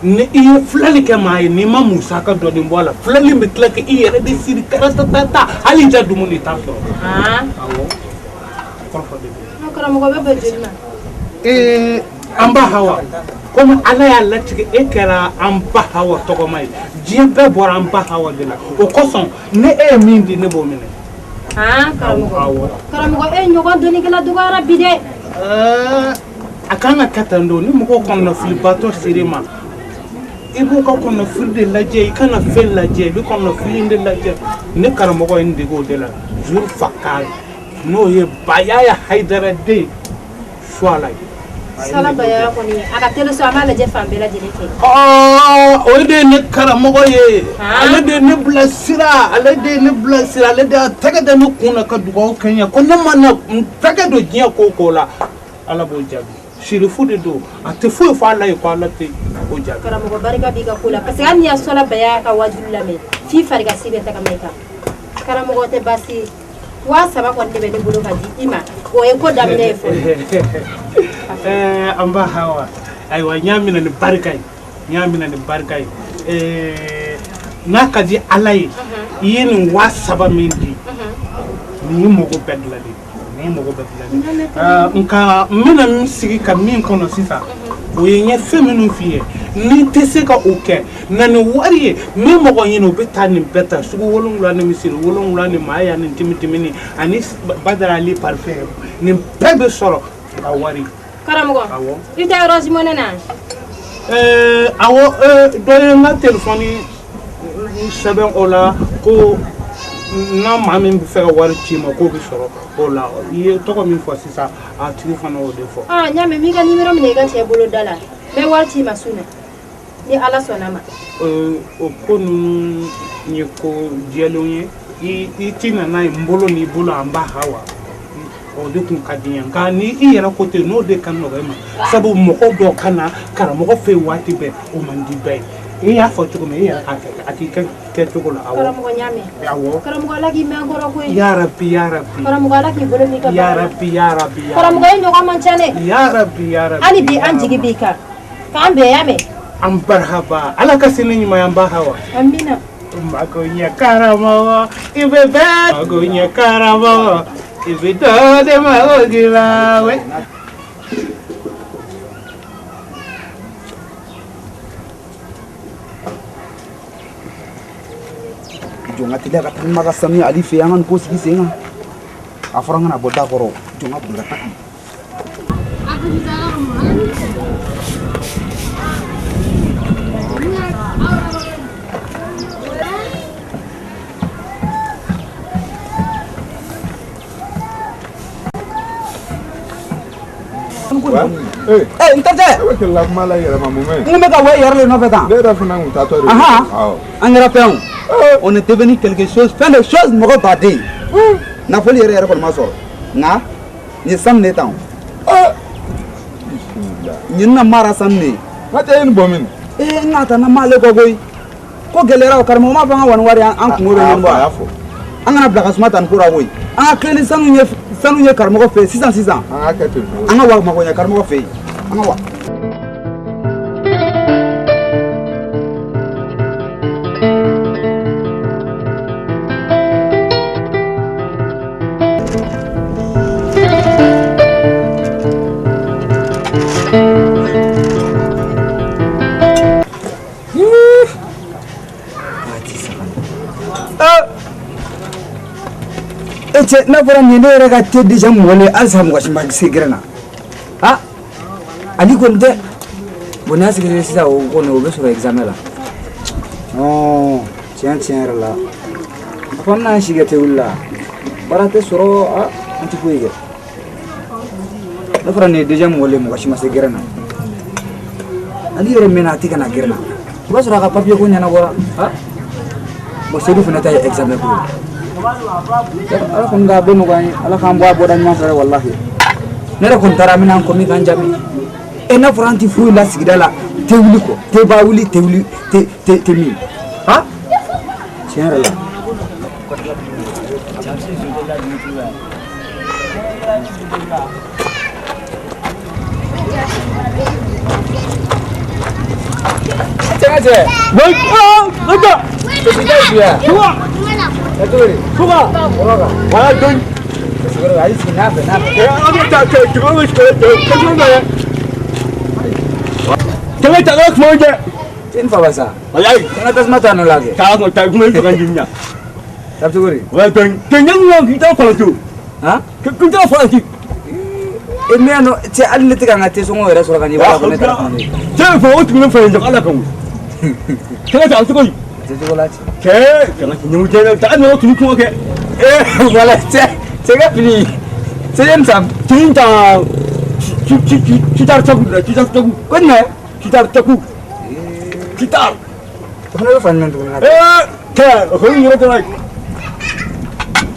[SPEAKER 5] ni i ye filɛli kɛ maa ye, n'i ma musaka dɔɔnin bɔ a la, filɛli bɛ tila k'i yɛrɛ de siri karatatata, hali i tɛ dumuni t'a sɔrɔ. Awɔ, kɔrɔfɔ de bɛ yen.
[SPEAKER 8] Karamɔgɔ, bɛ bɛn joli ma?
[SPEAKER 5] An ba Hawa, komi Ala y'a latigɛ e kɛra an ba Hawa tɔgɔma ye, diɲɛ bɛɛ bɔra an ba Hawa de la, o kosɔn ni e ye min di, ne b'o minɛ.
[SPEAKER 8] Karamɔgɔ. Karamɔgɔ e ɲɔgɔn dɔnnikɛla dɔgɔyara bi dɛ.
[SPEAKER 5] A kan ka kɛ tan don ni mɔgɔw kɔnɔnafilibatɔ ser'i ma i b'u ka kɔnɔnafili de lajɛ i kana fɛn lajɛ i bɛ kɔnɔnafili de lajɛ ne karamɔgɔ ye n dege o de la Zul Fakar n'o ye Bayaya Hayidara den Suwala ye.
[SPEAKER 8] Sala Bayaya kɔni a ka teli so an b'a lajɛ fan bɛɛ lajɛlen fɛ.
[SPEAKER 5] O de ye ne karamɔgɔ ye ale de ye ne bilasira ale de ye ne bilasira ale de y'a tɛgɛ da ne kun na ka dugawu kɛ n ye ko ne mana n tɛgɛ don diɲɛ ko o ko la Ala b'o jaabi sirifu de don a tɛ foyi fɔ Ala ye ko Ala tɛ o jaabi.
[SPEAKER 8] Karamɔgɔ barika b'i ka ko la parce que hali n'i y'a Sala Bayaya ka wajulu lamɛn f'i fari ka si bɛ tagama i kan karamɔgɔ tɛ baasi ye 3000 kɔni de bɛ ne bolo ka di i ma o ye ko daminɛ ye fɔlɔ.
[SPEAKER 5] An ba Hawa ayiwa n y'a minɛ ni barika ye n y'a minɛ ni barika ye n'a ka di Ala ye i ye nin 3000 min di nin ye mɔgɔ bɛɛ dilanlen nin ye mɔgɔ bɛɛ dilanlen nka n bɛna n sigi ka min kɔnɔ sisan o ye n ye fɛn minnu f'i ye n'i tɛ se ka o kɛ na ni wari ye n bɛ mɔgɔ ɲini o bɛ taa nin bɛɛ ta sugu 7 ni misiri 7 ni maaya ni timitimini ani Badara Ali parfum nin bɛɛ bɛ sɔrɔ ka wari.
[SPEAKER 8] Karamɔgɔ i tɛ Orange Money na.
[SPEAKER 5] Awɔ dɔ ye n ka telefɔni sɛbɛn o la ko n'a maa min bɛ fɛ ka wari ci i ma k'o bɛ sɔrɔ o la i ye tɔgɔ min fɔ sisan a tigi fana y'o de fɔ.
[SPEAKER 8] N y'a mɛn n b'i ka nimero minɛ i ka cɛ bolo da la n bɛ wari ci i ma su na ni Ala sɔnna ma.
[SPEAKER 5] O ko ninnu ye ko jɛlenw ye i ti na n'a ye n bolo n'i bolo an ba Hawa o de kun ka di n ye nka ni i yɛrɛ ko ten n'o de ka nɔgɔ i ma sabu mɔgɔ dɔ ka na karamɔgɔ fɛ yen waati bɛɛ o man di bɛɛ ye i y'a fɔ cogo min i yɛrɛ k'a kɛ a k'i kɛ cogo la awɔ.
[SPEAKER 8] Karamɔgɔ n y'a mɛn.
[SPEAKER 5] Awɔ.
[SPEAKER 8] Karamɔgɔ Ala k'i mɛn an kɔrɔ koyi.
[SPEAKER 5] Yarabi yarabi.
[SPEAKER 8] Karamɔgɔ Ala k'i bolo mɛn i ka baara la.
[SPEAKER 5] Yarabi yarabi.
[SPEAKER 8] Karamɔgɔ e ɲɔgɔn man ca dɛ.
[SPEAKER 5] Yarabi yarabi.
[SPEAKER 8] Hali bi an jigi b'i kan k'an bɛn y'a mɛn.
[SPEAKER 5] An barahaba Ala ka sini ɲuman ye an ba Hawa.
[SPEAKER 8] Amina.
[SPEAKER 5] Mago ɲɛ karamɔgɔ i bɛ bɛɛ mago ɲɛ karamɔgɔ i bɛ dɔ de mago dilan we.
[SPEAKER 1] Jɔn ka teliya ka taa ma ka sanu Ali fɛ yen an ka nin ko sigi sen kan a fɔra an kana bɔ da kɔrɔ jɔn ka boli ka taa. N terikɛ.
[SPEAKER 2] E bɛ kɛlɛ la kuma la i yɛrɛ ma mun bɛ yen?
[SPEAKER 1] N kun bɛ ka wɛ yɛrɛ de nɔfɛ tan.
[SPEAKER 2] Ne yɛrɛ fana kun taatɔ de.
[SPEAKER 1] Ahan.
[SPEAKER 2] Awɔ.
[SPEAKER 1] An kɛra fɛn o. On est devenu quelque chose fɛn de chose mɔgɔ baden. Nafolo yɛrɛ yɛrɛ kɔni ma sɔrɔ nka nin ye sanu de ye tan o. Nin na mara sanu de ye.
[SPEAKER 2] N ka cɛ ye nin bɔ min?
[SPEAKER 1] N ka taa na m'ale kɔ koyi. Ko gɛlɛyara o karamɔgɔ m'a fɔ an ka wa ni wari an kungo bɛ ɲɛnabɔ.
[SPEAKER 2] A y'a fɔ.
[SPEAKER 1] An kana bila ka suma ta nin ko la koyi. An ka tilen ni sanu ye sanu ye karamɔgɔ fɛ yen sisan sisan.
[SPEAKER 2] An ka kɛ ten.
[SPEAKER 1] An ka wa mago ɲɛ karamɔgɔ fɛ yen. An ka wa.
[SPEAKER 3] E cɛ n'a fɔra nin ye ne yɛrɛ ka te déjà mɔgɔlen ye halisa mɔgɔ si ma se gɛrɛn na ah Ali kɔni tɛ bon n'a sɛgɛsɛgɛ sisan o kɔni o bɛ sɔrɔ examen la non tiɲɛ tiɲɛ yɛrɛ la a fɔ an bɛna an si kɛ te wuli la baara tɛ sɔrɔ ah an tɛ foyi kɛ n'a fɔra nin ye déjà mɔgɔlen ye mɔgɔ si ma se gɛrɛn na Ali yɛrɛ mɛnna a tɛ ka na gɛrɛn na o b'a sɔrɔ a ka papier ko ɲɛnabɔra ah bon Seydou fana ta ye examen ko ye Ala kɔni k'a bɛɛ nɔgɔya an ye Ala k'an bɔ a bɔda ɲuman fɛ walahi ne yɛrɛ kɔni taara an bɛna an kɔ min k'an jaabi e n'a fɔra an tɛ foyi la sigida la te wuli kɔ te ba wuli te wuli te te te min ha tiɲɛ yɛrɛ la.
[SPEAKER 4] Cɛ
[SPEAKER 3] N fa sa. Walayi. An ka tasuma ta nɔ la kɛ.
[SPEAKER 1] Ça cogo di?
[SPEAKER 9] Ouais, tɛ ɲɛ k'i t'a farati.
[SPEAKER 1] Han?
[SPEAKER 9] K'i t'a farati.
[SPEAKER 1] E mais non, cɛ hali ne tɛ ka n ka tesɔngɔ yɛrɛ sɔrɔ ka ɲɛ, i b'a dɔn ko ne taara kuma ne.
[SPEAKER 9] Cɛ fɔ o tigi ne fɛ yen ala kan. Cɛ ta cogo di?
[SPEAKER 1] A tɛ cogo la cɛ.
[SPEAKER 9] Cɛ kana ɲɛw cɛ ta nɔ tun kuma kɛ.
[SPEAKER 1] Eh voilà, cɛ cɛ ka fini. Cɛ ye nin san.
[SPEAKER 9] Tin ta ci tar tagu ci tar tagu.
[SPEAKER 1] Ko jumɛn?
[SPEAKER 9] Ci tar tagu. Ci tar.
[SPEAKER 1] O fana bɛ fan jumɛn tuguni?
[SPEAKER 9] Eh cɛ o kɔni yɔrɔ dɔ la.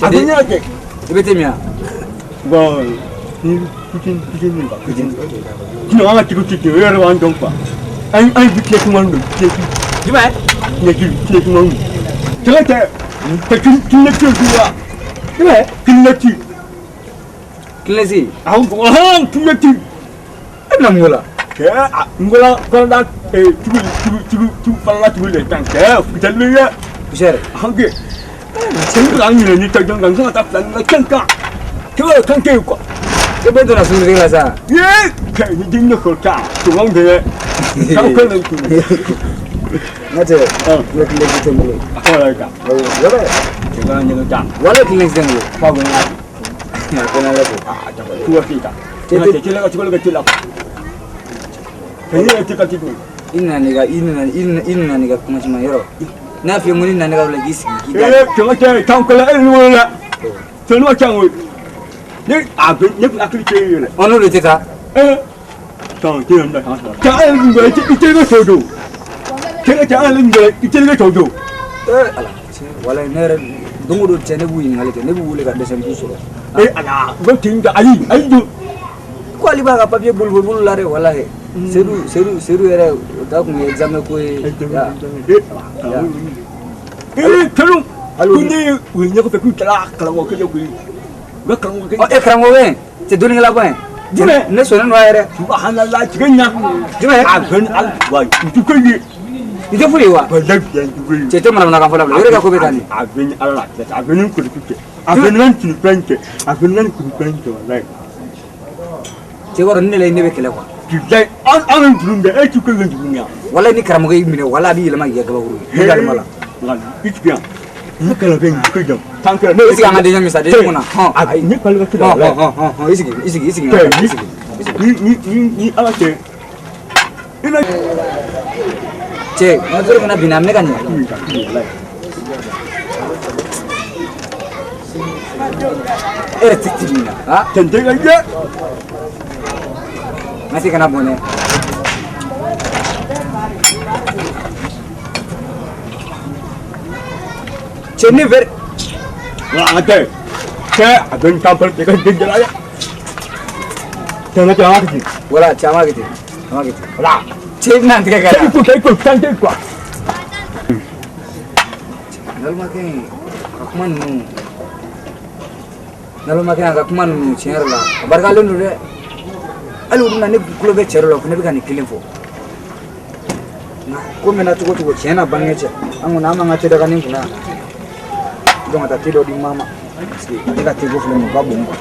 [SPEAKER 9] A bɛ ɲɛ kɛ.
[SPEAKER 1] I bɛ te min wa?
[SPEAKER 9] Bon, ni kucin kucin min kucin. Sinon an ka tigiw tɛ ten, o yɛrɛ b'an dɔn quoi. An bi tile kuma don, tile
[SPEAKER 1] Jumɛn?
[SPEAKER 9] Tile kuma don. Cɛ tɛ tɛ kilinɛti wa?
[SPEAKER 1] Jumɛn?
[SPEAKER 9] Kilinɛti.
[SPEAKER 1] Kilinɛti?
[SPEAKER 9] Awɔ, ɔhɔn, kilinɛti.
[SPEAKER 1] E bɛna mun k'o la?
[SPEAKER 9] Cɛ n bɔra kɔnɔda tugu tugu tugu tugu falala tugu le tan cɛ futɛli bɛ yɛ.
[SPEAKER 1] Poussière.
[SPEAKER 9] An kɛ. Cɛ n bɛ ka n ɲinɛ ni tɛ jɔn kan, n kan ka taa fila ni kan kan. Cɛ bɛ kan kɛ yen quoi.
[SPEAKER 1] E bɛ donna sunkurutigɛ la sa.
[SPEAKER 9] Ye cɛ ni den ne sɔrɔ ta tuma min kɛ. K'aw kɛ ne kun.
[SPEAKER 1] N ka cɛ, ne kilinɛti tɛ n bolo.
[SPEAKER 9] A kɔ yɛrɛ ta.
[SPEAKER 1] Awɔ, yɔrɔ.
[SPEAKER 9] Cɛ kana ɲɛgɛn ta.
[SPEAKER 1] Wala kilinɛti tɛ n bolo.
[SPEAKER 9] Fa ko n y'a.
[SPEAKER 1] A ko n'ala ko.
[SPEAKER 9] Ah, d'accord. Tu vas faire ça. Cɛ cɛ la ka cogo ka la. Cɛ ne tɛ ka ti dun.
[SPEAKER 1] I nana ne ka i nana i nana ne ka kuma caman yɔrɔ. N'a f'i ye ko ni nana ne ka yɔrɔ la k'i sigi k'i da.
[SPEAKER 9] Ee cɛ cɛ kan kɔlɔ e ni wolo la. Cɛ n'o can o. Ne a bɛ ne hakili tɛ yɛrɛ.
[SPEAKER 1] Ɔ n'o de tɛ taa.
[SPEAKER 9] Ee tɔn tɛ yen nɔ kan sɔrɔ. Cɛ an yɛrɛ dun i tɛ ka tɔ don. Cɛ cɛ an yɛrɛ dun i tɛ ka tɔ don.
[SPEAKER 1] Ee ala cɛ walayi ne yɛrɛ don o don cɛ ne b'u ɲininkali kɛ, ne b'u wele ka dɛsɛ n t'u sɔrɔ.
[SPEAKER 9] Ee ala u bɛ ten ka ayi ayi don.
[SPEAKER 1] Ko ale b'a ka papier boli boli bolo la dɛ walayi. Sedu Sedu Sedu yɛrɛ o ta kun ye examen ko ye.
[SPEAKER 9] Ee kalo ko ne u ye ɲɛfɛ k'u taara karamɔgɔ kelen koyi. U bɛ karamɔgɔ kelen.
[SPEAKER 1] Ɔ e karamɔgɔ bɛ yen cɛ dɔnnikɛla bɔ yen.
[SPEAKER 9] Jumɛn?
[SPEAKER 1] Ne sɔnnen don a yɛrɛ.
[SPEAKER 9] Subhanallah tigɛ ɲa.
[SPEAKER 1] Jumɛn?
[SPEAKER 9] A bɛ ni ala wa u ti ko ye.
[SPEAKER 1] I tɛ foyi ye wa?
[SPEAKER 9] Walayi bi n ti ko ye.
[SPEAKER 1] Cɛ tɛ manamanakan fɔ la bilen, o yɛrɛ ka ko bɛ taa nin.
[SPEAKER 9] A bɛ ni ala la a bɛ ni kuluku cɛ. A bɛ ni n tilefɛn cɛ. A bɛ ni n kulufɛn cɛ walayi.
[SPEAKER 1] Cɛ kɔrɔ ne la ne bɛ kɛlɛ quoi.
[SPEAKER 9] Bilayi an bɛ juru min e ti ko bɛ juru min yan.
[SPEAKER 1] Walayi ni karamɔgɔ y'i minɛ walayi a b'i yɛlɛma k'i kɛ kabakuru ye. Ne dalen b'a la.
[SPEAKER 9] I tigi yan. Ne kalan bɛ yen ko jɔ. Tan kɛ ne.
[SPEAKER 1] I sigi an ka deuxième sa deuxième kunna. Hɔn
[SPEAKER 9] ayi ne kalo ka
[SPEAKER 1] hɔn hɔn hɔn hɔn i sigi i sigi i sigi i sigi.
[SPEAKER 9] Ni ala cɛ.
[SPEAKER 1] Cɛ n ka teri fana binna a minɛ ka ɲɛ. E yɛrɛ tɛ ti min na. Ah.
[SPEAKER 9] Tɛntɛ ka jɛ.
[SPEAKER 1] N ka se kana bɔn dɛ. Cɛ ne fɛ.
[SPEAKER 9] Nka tɛ. Cɛ a bɛ n tan pɛrɛ ka den jala dɛ. Cɛ ne tɛ an ka kɛ ten.
[SPEAKER 1] Wala cɛ an b'a kɛ ten. An b'a kɛ ten.
[SPEAKER 9] Wala.
[SPEAKER 1] Cɛ i bɛna n tigɛ ka
[SPEAKER 9] Cɛ i ko i ko tan tɛ quoi.
[SPEAKER 1] Nalomakɛ in a ka kuma ninnu. Nalomakɛ a ka kuma ninnu tiɲɛ yɛrɛ la a barikalen don dɛ. Hali olu na ne tulo bɛ cɛ dɔ la ko ne bɛ ka nin kelen fɔ. Nka ko mɛnna cogo cogo tiɲɛ na bange cɛ an kɔni an b'an ka tedaganin kunna yan. Donc ka taa te dɔ di maa ma parce que ale ka teko filɛ nin ye o ka bon quoi.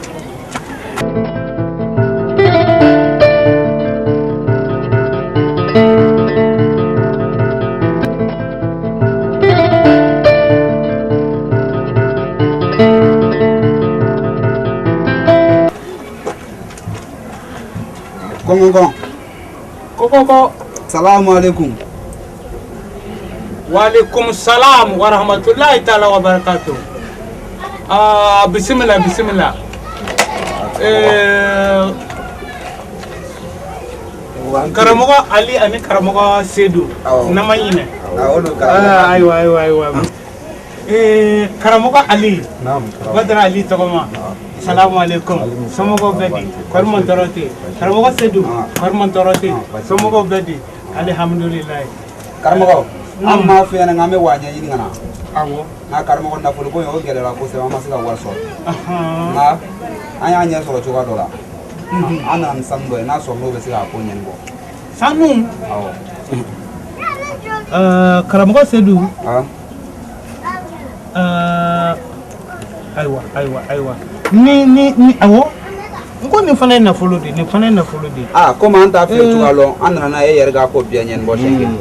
[SPEAKER 10] Kɔngɔn.
[SPEAKER 5] Kɔkɔkɔ.
[SPEAKER 10] Salamu alaikum.
[SPEAKER 5] Waalaikum salam wa rahmatullahi ta'ala wa barakatuh. Ah, bismillah bismillah. Karamɔgɔ Ali ani karamɔgɔ Sedu. N'a ma ɲinɛ. Ayiwa ayiwa ayiwa. Karamɔgɔ Ali. Badara Ali tɔgɔma. Salamu alaikum. Somɔgɔw bɛ di? Kɔri man tɔɔrɔ tɛ yen. Karamɔgɔ Sedu. Kɔri man tɔɔrɔ tɛ yen. Somɔgɔw bɛ di? Alihamudulilayi.
[SPEAKER 10] Karamɔgɔ, an m'a f'i ɲɛna k'an bɛ waa ɲɛɲini ka na.
[SPEAKER 5] Awɔ.
[SPEAKER 10] Nka karamɔgɔ nafolo ko in o gɛlɛyara kosɛbɛ, an ma se ka wari sɔrɔ. Nka an y'a ɲɛ sɔrɔ cogoya dɔ la. An nana ni sanu dɔ ye, n'a sɔrɔ n'o bɛ se k'a ko ɲɛnabɔ.
[SPEAKER 5] Sanu?
[SPEAKER 10] Awɔ.
[SPEAKER 5] Karamɔgɔ Sedu. Ayiwa ayiwa ayiwa. Ni awɔ. N ko nin fana ye nafolo de ye, nin fana ye nafolo de ye.
[SPEAKER 10] Aa komi an t'a feere cogoya lɔn, an nana n'a ye e yɛrɛ k'a ko bɛɛ ɲɛnabɔ siɲɛ kelen.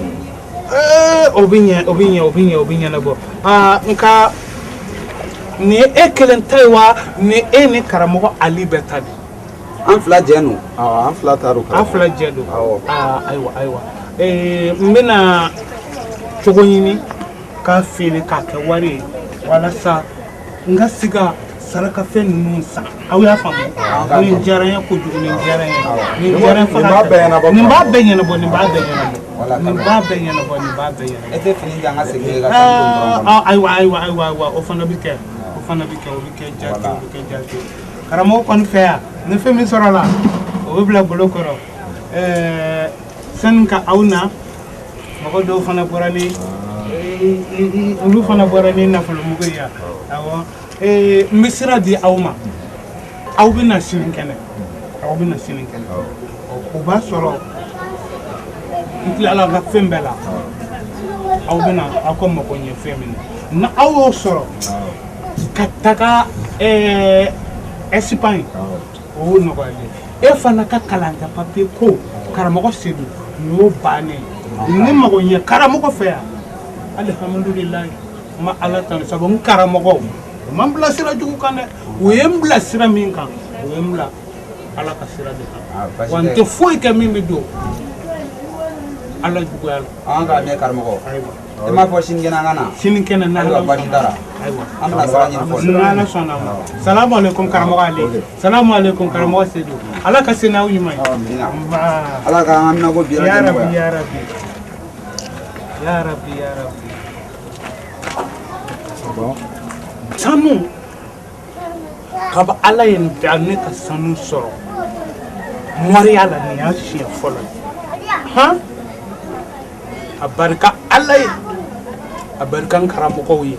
[SPEAKER 5] O bɛ ɲɛ o bɛ ɲɛ o bɛ ɲɛ o bɛ ɲɛnabɔ. Aa n ka Nin ye e kelen ta ye wa, nin e ni karamɔgɔ Ali bɛɛ ta de?
[SPEAKER 10] An fila jɛ don.
[SPEAKER 2] Awɔ, an fila ta don.
[SPEAKER 5] An fila jɛ don. Aa, ayiwa ayiwa, n bɛna cogo ɲini k'a feere k'a kɛ wari ye walasa n ka se ka sarakafɛn ninnu san. Aw y'a faamu? Nin diyara n ye kojugu, nin diyara n ye, nin diyara n ye fo
[SPEAKER 2] Nin b'a bɛɛ ɲɛnabɔ.
[SPEAKER 5] Nin b'a bɛɛ ɲɛnabɔ, nin b'a bɛɛ ɲɛnabɔ, nin b'a bɛɛ ɲɛnabɔ, nin b'a bɛɛ ɲɛnabɔ.
[SPEAKER 10] E tɛ fini di an ka segin i ka sanu don dɔrɔn kɔnɔ.
[SPEAKER 5] Ah, ayiwa ayiwa ayiwa ayiwa, o fana bɛ kɛ, o fana bɛ kɛ, o bɛ kɛ jaati, o bɛ kɛ jaati. Karamɔgɔ kɔni fɛ yan, ni fɛn min sɔrɔla, o bɛ bila bolo kɔrɔ. Sani ka aw na, mɔgɔ dɔw fana bɔra ni, olu fana bɔra ni nafolomugu ye yan. Awɔ, n bɛ sira di aw ma, aw bɛ na sini kɛnɛ, aw bɛ na sini kɛnɛ. O b'a sɔrɔ n tilala n ka fɛn bɛɛ la. Aw bɛ na aw ka mago ɲɛ fɛn min na, ni aw y'o sɔrɔ ka taga Espagne, o y'o nɔgɔyalen. E fana ka kalankɛ papiye ko, karamɔgɔ Sedu, nin y'o bannen ye. Ne mago ɲɛ karamɔgɔ fɛ yan, alihamudulilayi, n ma Ala tanu, sabu n karamɔgɔ u ma n bila sira jugu kan dɛ. U ye n bila sira min kan, u ye n bila Ala ka sira de kan, wa n tɛ foyi kɛ min bɛ don Ala juguya la.
[SPEAKER 10] An k'a mɛn karamɔgɔ.
[SPEAKER 5] Ayiwa.
[SPEAKER 10] E m'a fɔ sinikɛnɛ an ka na.
[SPEAKER 5] Sinikɛnɛ n'Ala
[SPEAKER 10] Ayiwa, baasi t'a la.
[SPEAKER 5] Ayiwa.
[SPEAKER 10] An bɛna sira ɲini fɔlɔ.
[SPEAKER 5] N'Ala sɔnna a ma. Salamu aleykum karamɔgɔ Ali. Salamu aleykum karamɔgɔ Sedu. Ala ka se n'aw ɲuman ye.
[SPEAKER 10] Amina.
[SPEAKER 5] Nba.
[SPEAKER 10] Ala k'an haminako bi
[SPEAKER 5] Ya
[SPEAKER 10] lajɛ
[SPEAKER 5] Rabbi
[SPEAKER 10] nɔgɔya.
[SPEAKER 5] ya Rabbi. Ya Rabbi ya Rabbi. Sanu kaba Ala ye n da ne ka sanu sɔrɔ moriya la, nin y'a siɲɛ fɔlɔ ye. Han, a barika Ala ye, a barika n karamɔgɔw ye.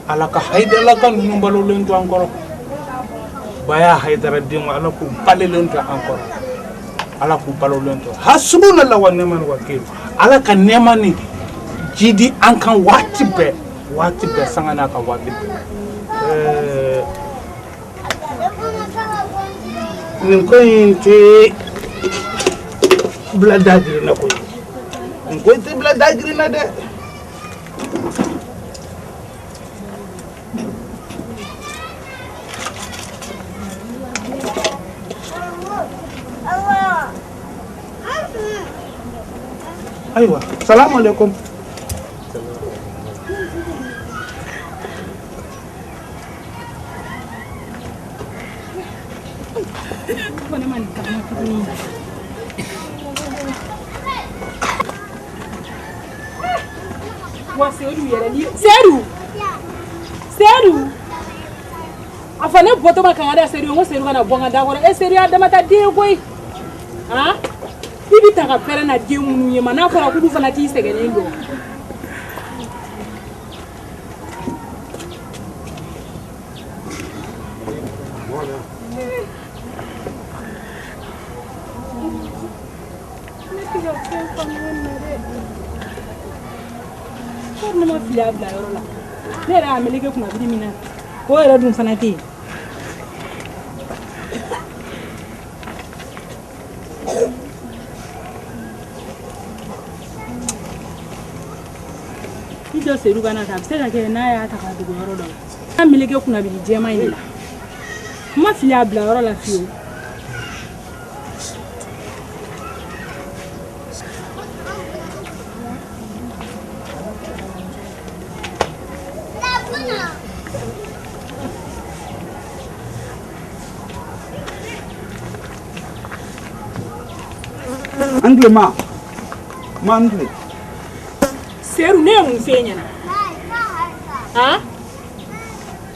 [SPEAKER 5] Ala ka Hayidara ka ninnu balolen to an kɔrɔ. Baya Hayidara denw, Ala k'u balolen to an kɔrɔ, Ala k'u balolen to. Hasubunallah wa ni'mal wakil. Ala ka nɛɛma ni jidi an kan waati bɛɛ, waati bɛɛ, sanga n'a ka waati bɛɛ. Nin ko in tɛ bila dagirin na koyi, nin ko in tɛ bila dagirin na dɛ. Ayiwa, salamu alaikum.
[SPEAKER 7] Ne ma nin tagama tuguni. Wa Sedu yɛrɛ ni Sedu, Sedu, a fɔ ne bɔtɔ ma kanga da Sedu ye, n ko Sedu kana bɔ n ka da kɔrɔ. E Sedu y'a damata den ye koyi. Han, i bɛ ta ka pɛrɛn na den minnu ye ma, n'a fɔra k'olu fana t'i sɛgɛnnen dɔn. Ne tɛ ka fɛn faamuya nin na dɛ. Ko ne ma fili a bila yɔrɔ la. Ne yɛrɛ y'a meleke kunnabiri min na, o yɛrɛ dun fana tɛ yen. I jɔ Sedu ka na ta, a bɛ se ka kɛ n'a y'a ta k'a dogo yɔrɔ dɔ la. N'a meleke kunnabiri jɛman in de la. N ma fili a bila yɔrɔ la fiyewu.
[SPEAKER 10] An tile ma. Ma an tile.
[SPEAKER 7] Sedu, ne ye mun f'e ɲɛna? Han?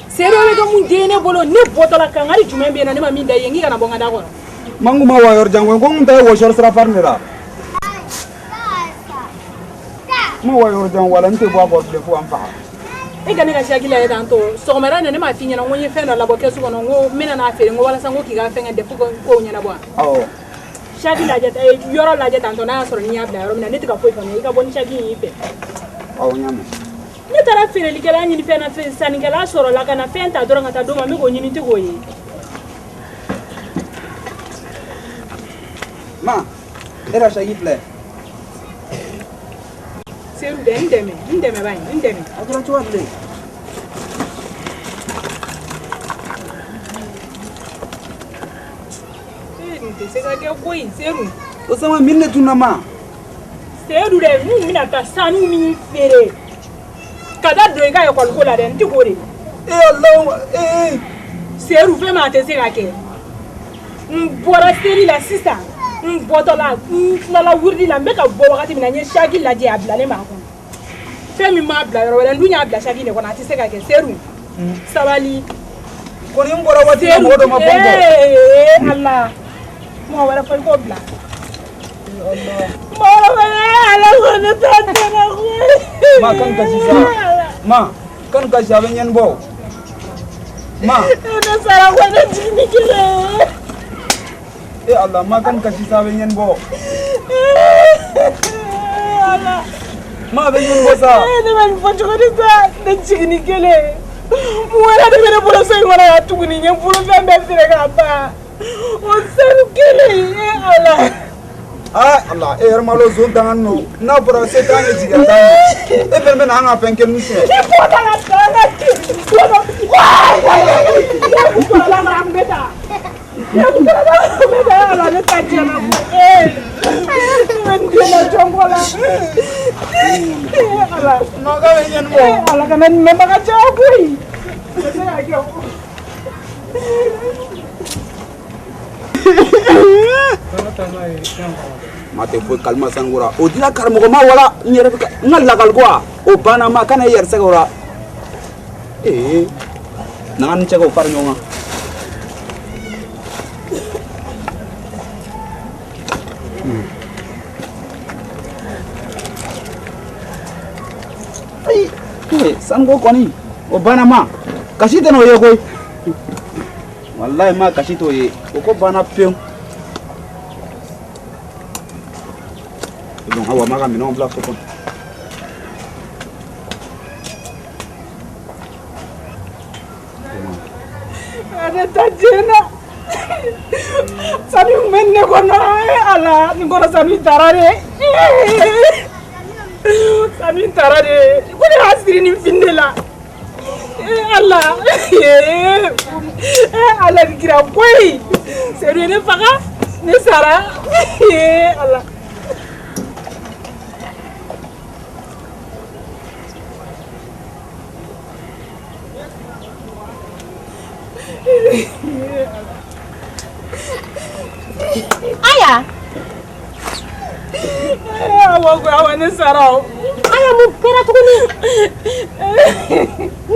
[SPEAKER 7] Sedu, e bɛ kɛ mun den ye ne bolo? Ne bɔtɔ la, kangari jumɛn bɛ yen nɔ ne ma min da i ye n k'i kana bɔ n ka da kɔrɔ?
[SPEAKER 10] Ma n kun ma wa yɔrɔ jan koyi, ko n kun ta ye wɔsɔri sira farin de la. N ma wa yɔrɔ jan wala n tɛ bɔ a kɔ bilen fo ka n faga.
[SPEAKER 7] E ka ne ka saki lajɛ tan tɔ, sɔgɔmada in na ne m'a f'i ɲɛna n ko n ye fɛn dɔ labɔ kɛsu kɔnɔ, n ko n bɛna n'a feere, n ko walasa n ko k'i ka fɛn kɛ dɛfu kow ɲɛnabɔ wa?
[SPEAKER 10] Awɔ.
[SPEAKER 7] Saki lajɛ, yɔrɔ lajɛ tan tɔ, n'a y'a sɔrɔ n'i y'a bila yɔrɔ min na, ne tɛ ka foyi faamuya, i ka bɔ ni saki in y'i fɛ.
[SPEAKER 10] Awɔ, n y'a mɛn.
[SPEAKER 7] Ne taara feerelikɛla ɲini fɛn na, sannikɛla sɔrɔla ka na fɛn ta dɔrɔn ka taa d'o ma, n bɛ k'o ɲini, n tɛ k'o ye.
[SPEAKER 10] Ma, e ka saki filɛ.
[SPEAKER 7] Sedu dɛ, n dɛmɛ, n dɛmɛ ba ye, n dɛmɛ.
[SPEAKER 10] A kɛra cogoya di?
[SPEAKER 7] tɛ se ka kɛ koyi Sedu.
[SPEAKER 10] O sama min de tunna ma.
[SPEAKER 7] Sedu dɛ, n kun bɛna taa sanu min feere ka taa don i ka ekɔli ko la dɛ, n tɛ k'o de.
[SPEAKER 10] Ee Alahu ee.
[SPEAKER 7] Sedu fɛn min a tɛ se ka kɛ. N bɔra seli la sisan, n bɔtɔ la, n tilala wurudi la, n bɛ ka bɔ wagati min na, n ye saki lajɛ a bilalen b'a kɔnɔ. Fɛn min m'a bila yɔrɔ wɛrɛ, n dun y'a bila saki de kɔnɔ, a tɛ se ka kɛ. Sedu, sabali.
[SPEAKER 10] Kɔni n bɔra waati min na mɔgɔ dɔ ma bɔ n kɔ.
[SPEAKER 7] Ee Ala, mɔgɔ wɛrɛ fɔ i k'o bila. Mɔgɔ wɛrɛ fɔ Ala ko ne ta tɛna koyi.
[SPEAKER 10] Ma kan kasi sa. Ma kan kasi a bɛ ɲɛnabɔ. Ma.
[SPEAKER 7] Ne sara ko ne jigi ni kelen.
[SPEAKER 10] E Ala ma kan kasi sa a bɛ ɲɛnabɔ.
[SPEAKER 7] Ala.
[SPEAKER 10] Ma a bɛ ɲɛnabɔ sa.
[SPEAKER 7] Ne bɛ nin fɔ cogo di sa, ne jigi ni kelen. Mun wɛrɛ de bɛ ne bolo so in kɔnɔ yan tuguni, n ye n bolofɛn bɛɛ feere k'a ban. O sanu kelen, e Ala.
[SPEAKER 10] Aa Ala e yɛrɛ ma lɔn zon danganin don n'a bɔra se t'an ye jigiya t'an ye e fɛnɛ bɛ na an ka fɛn kelen suɲɛ.
[SPEAKER 7] Ne bɔra ka taa ka ne kun bɛ taa. Ne kun bɛ taa Ala ne ta tiɲɛna ee ne bɛ n den na jɔn kɔ la. Ala.
[SPEAKER 10] Non k'a bɛ ɲɛnabɔ.
[SPEAKER 7] Ala kana nin mɛnbaga caya koyi. O tɛ se ka kɛ o.
[SPEAKER 10] Ma tɛ foyi kalima sankura o dira karamɔgɔ ma wala n yɛrɛ bɛ ka n ka lakaliko a o banna ma kana i yɛrɛ sɛgɛn o la ee na n ka ni cɛ k'o fara ɲɔgɔn kan. Ayi sanuko kɔni o banna ma kasi tɛ n'o ye koyi. Walayi ma kasi t'o ye o ko banna pewu. Donc awa ma ka minɛnw bila so kɔnɔ.
[SPEAKER 7] Ne ta tiɲɛna. Sanu kun bɛ ne kɔnɔ Ala nin kɔrɔ sanu taara de. Sanu taara de. Ko ne y'a siri nin fini de la. Ala Ala ni kira koyi Sedu ye ne faga ne sara Ala.
[SPEAKER 8] Aya.
[SPEAKER 7] Awa ko awa ne sara o.
[SPEAKER 8] Aya mun kɛra tuguni?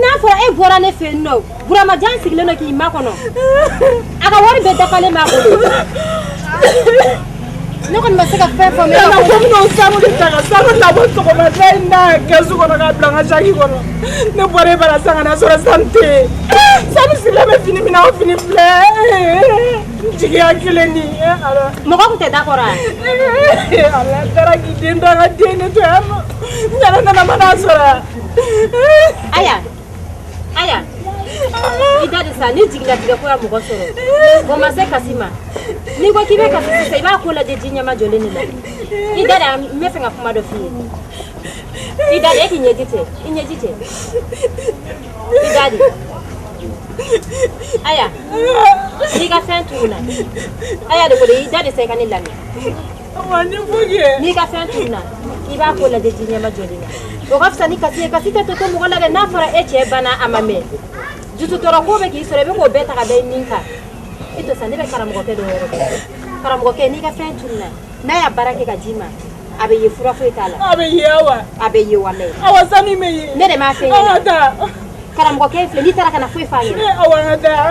[SPEAKER 8] N'a fɔra e bɔra ne fɛ yen nɔ, Burama Jan sigilen don k'i makɔnɔ. A ka wari bɛɛ dafalen b'a bolo. Ne kɔni ma se ka fɛn faamuya.
[SPEAKER 7] Yala ko n bɛna o sanu de ta ka sanu labɔ sɔgɔmada in na kɛsu kɔnɔ k'a bila n ka saki kɔnɔ. Ne bɔra e bara sisan ka na sɔrɔ sanu tɛ yen. Sanu sirilen bɛ fini min na o fini filɛ. N jigiya kelen nin ye Ala.
[SPEAKER 8] Mɔgɔ tun tɛ da kɔrɔ wa?
[SPEAKER 7] Ala taara k'i den to a ka den de to yan nɔ. N yɛrɛ nana ma n'a sɔrɔ yan.
[SPEAKER 8] Aya. Aya. I da de sa ni jigilatigɛ ko ya mɔgɔ sɔrɔ. O ma se kasi ma. N'i ko k'i bɛ kasi sisan i b'a ko lajɛ ji ɲɛma jɔlen de la. I da de n bɛ fɛ ka kuma dɔ f'i ye. I da de e k'i ɲɛji cɛ. I ɲɛji cɛ. I da de. Aya. N'i ka fɛn tununna. Aya de ko de i da de sa i ka ne lamɛn. N'i ka fɛn tununna i b'a ko lajɛ ji ɲɛma jɔlen na. O ka fisa ni kasi ye, kasi tɛ to to mɔgɔ la dɛ. N'a fɔra e cɛ banna a ma mɛn. Dusutɔɔrɔ ko bɛ k'i sɔrɔ i bɛ k'o bɛɛ ta ka da i nin kan. I to sa ne bɛ karamɔgɔkɛ dɔ yɔrɔ dɔn. Karamɔgɔkɛ n'i ka fɛn tununna n'a y'a baara kɛ ka d'i ma a bɛ ye fura foyi t'a la.
[SPEAKER 7] A bɛ ye awa.
[SPEAKER 8] A bɛ ye walayi.
[SPEAKER 7] Awa sanu bɛ ye.
[SPEAKER 8] Ne de m'a f'e ɲɛna. Karamɔgɔkɛ in filɛ n'i taara ka na foyi f'a ɲɛna.
[SPEAKER 7] Awa n ka taa.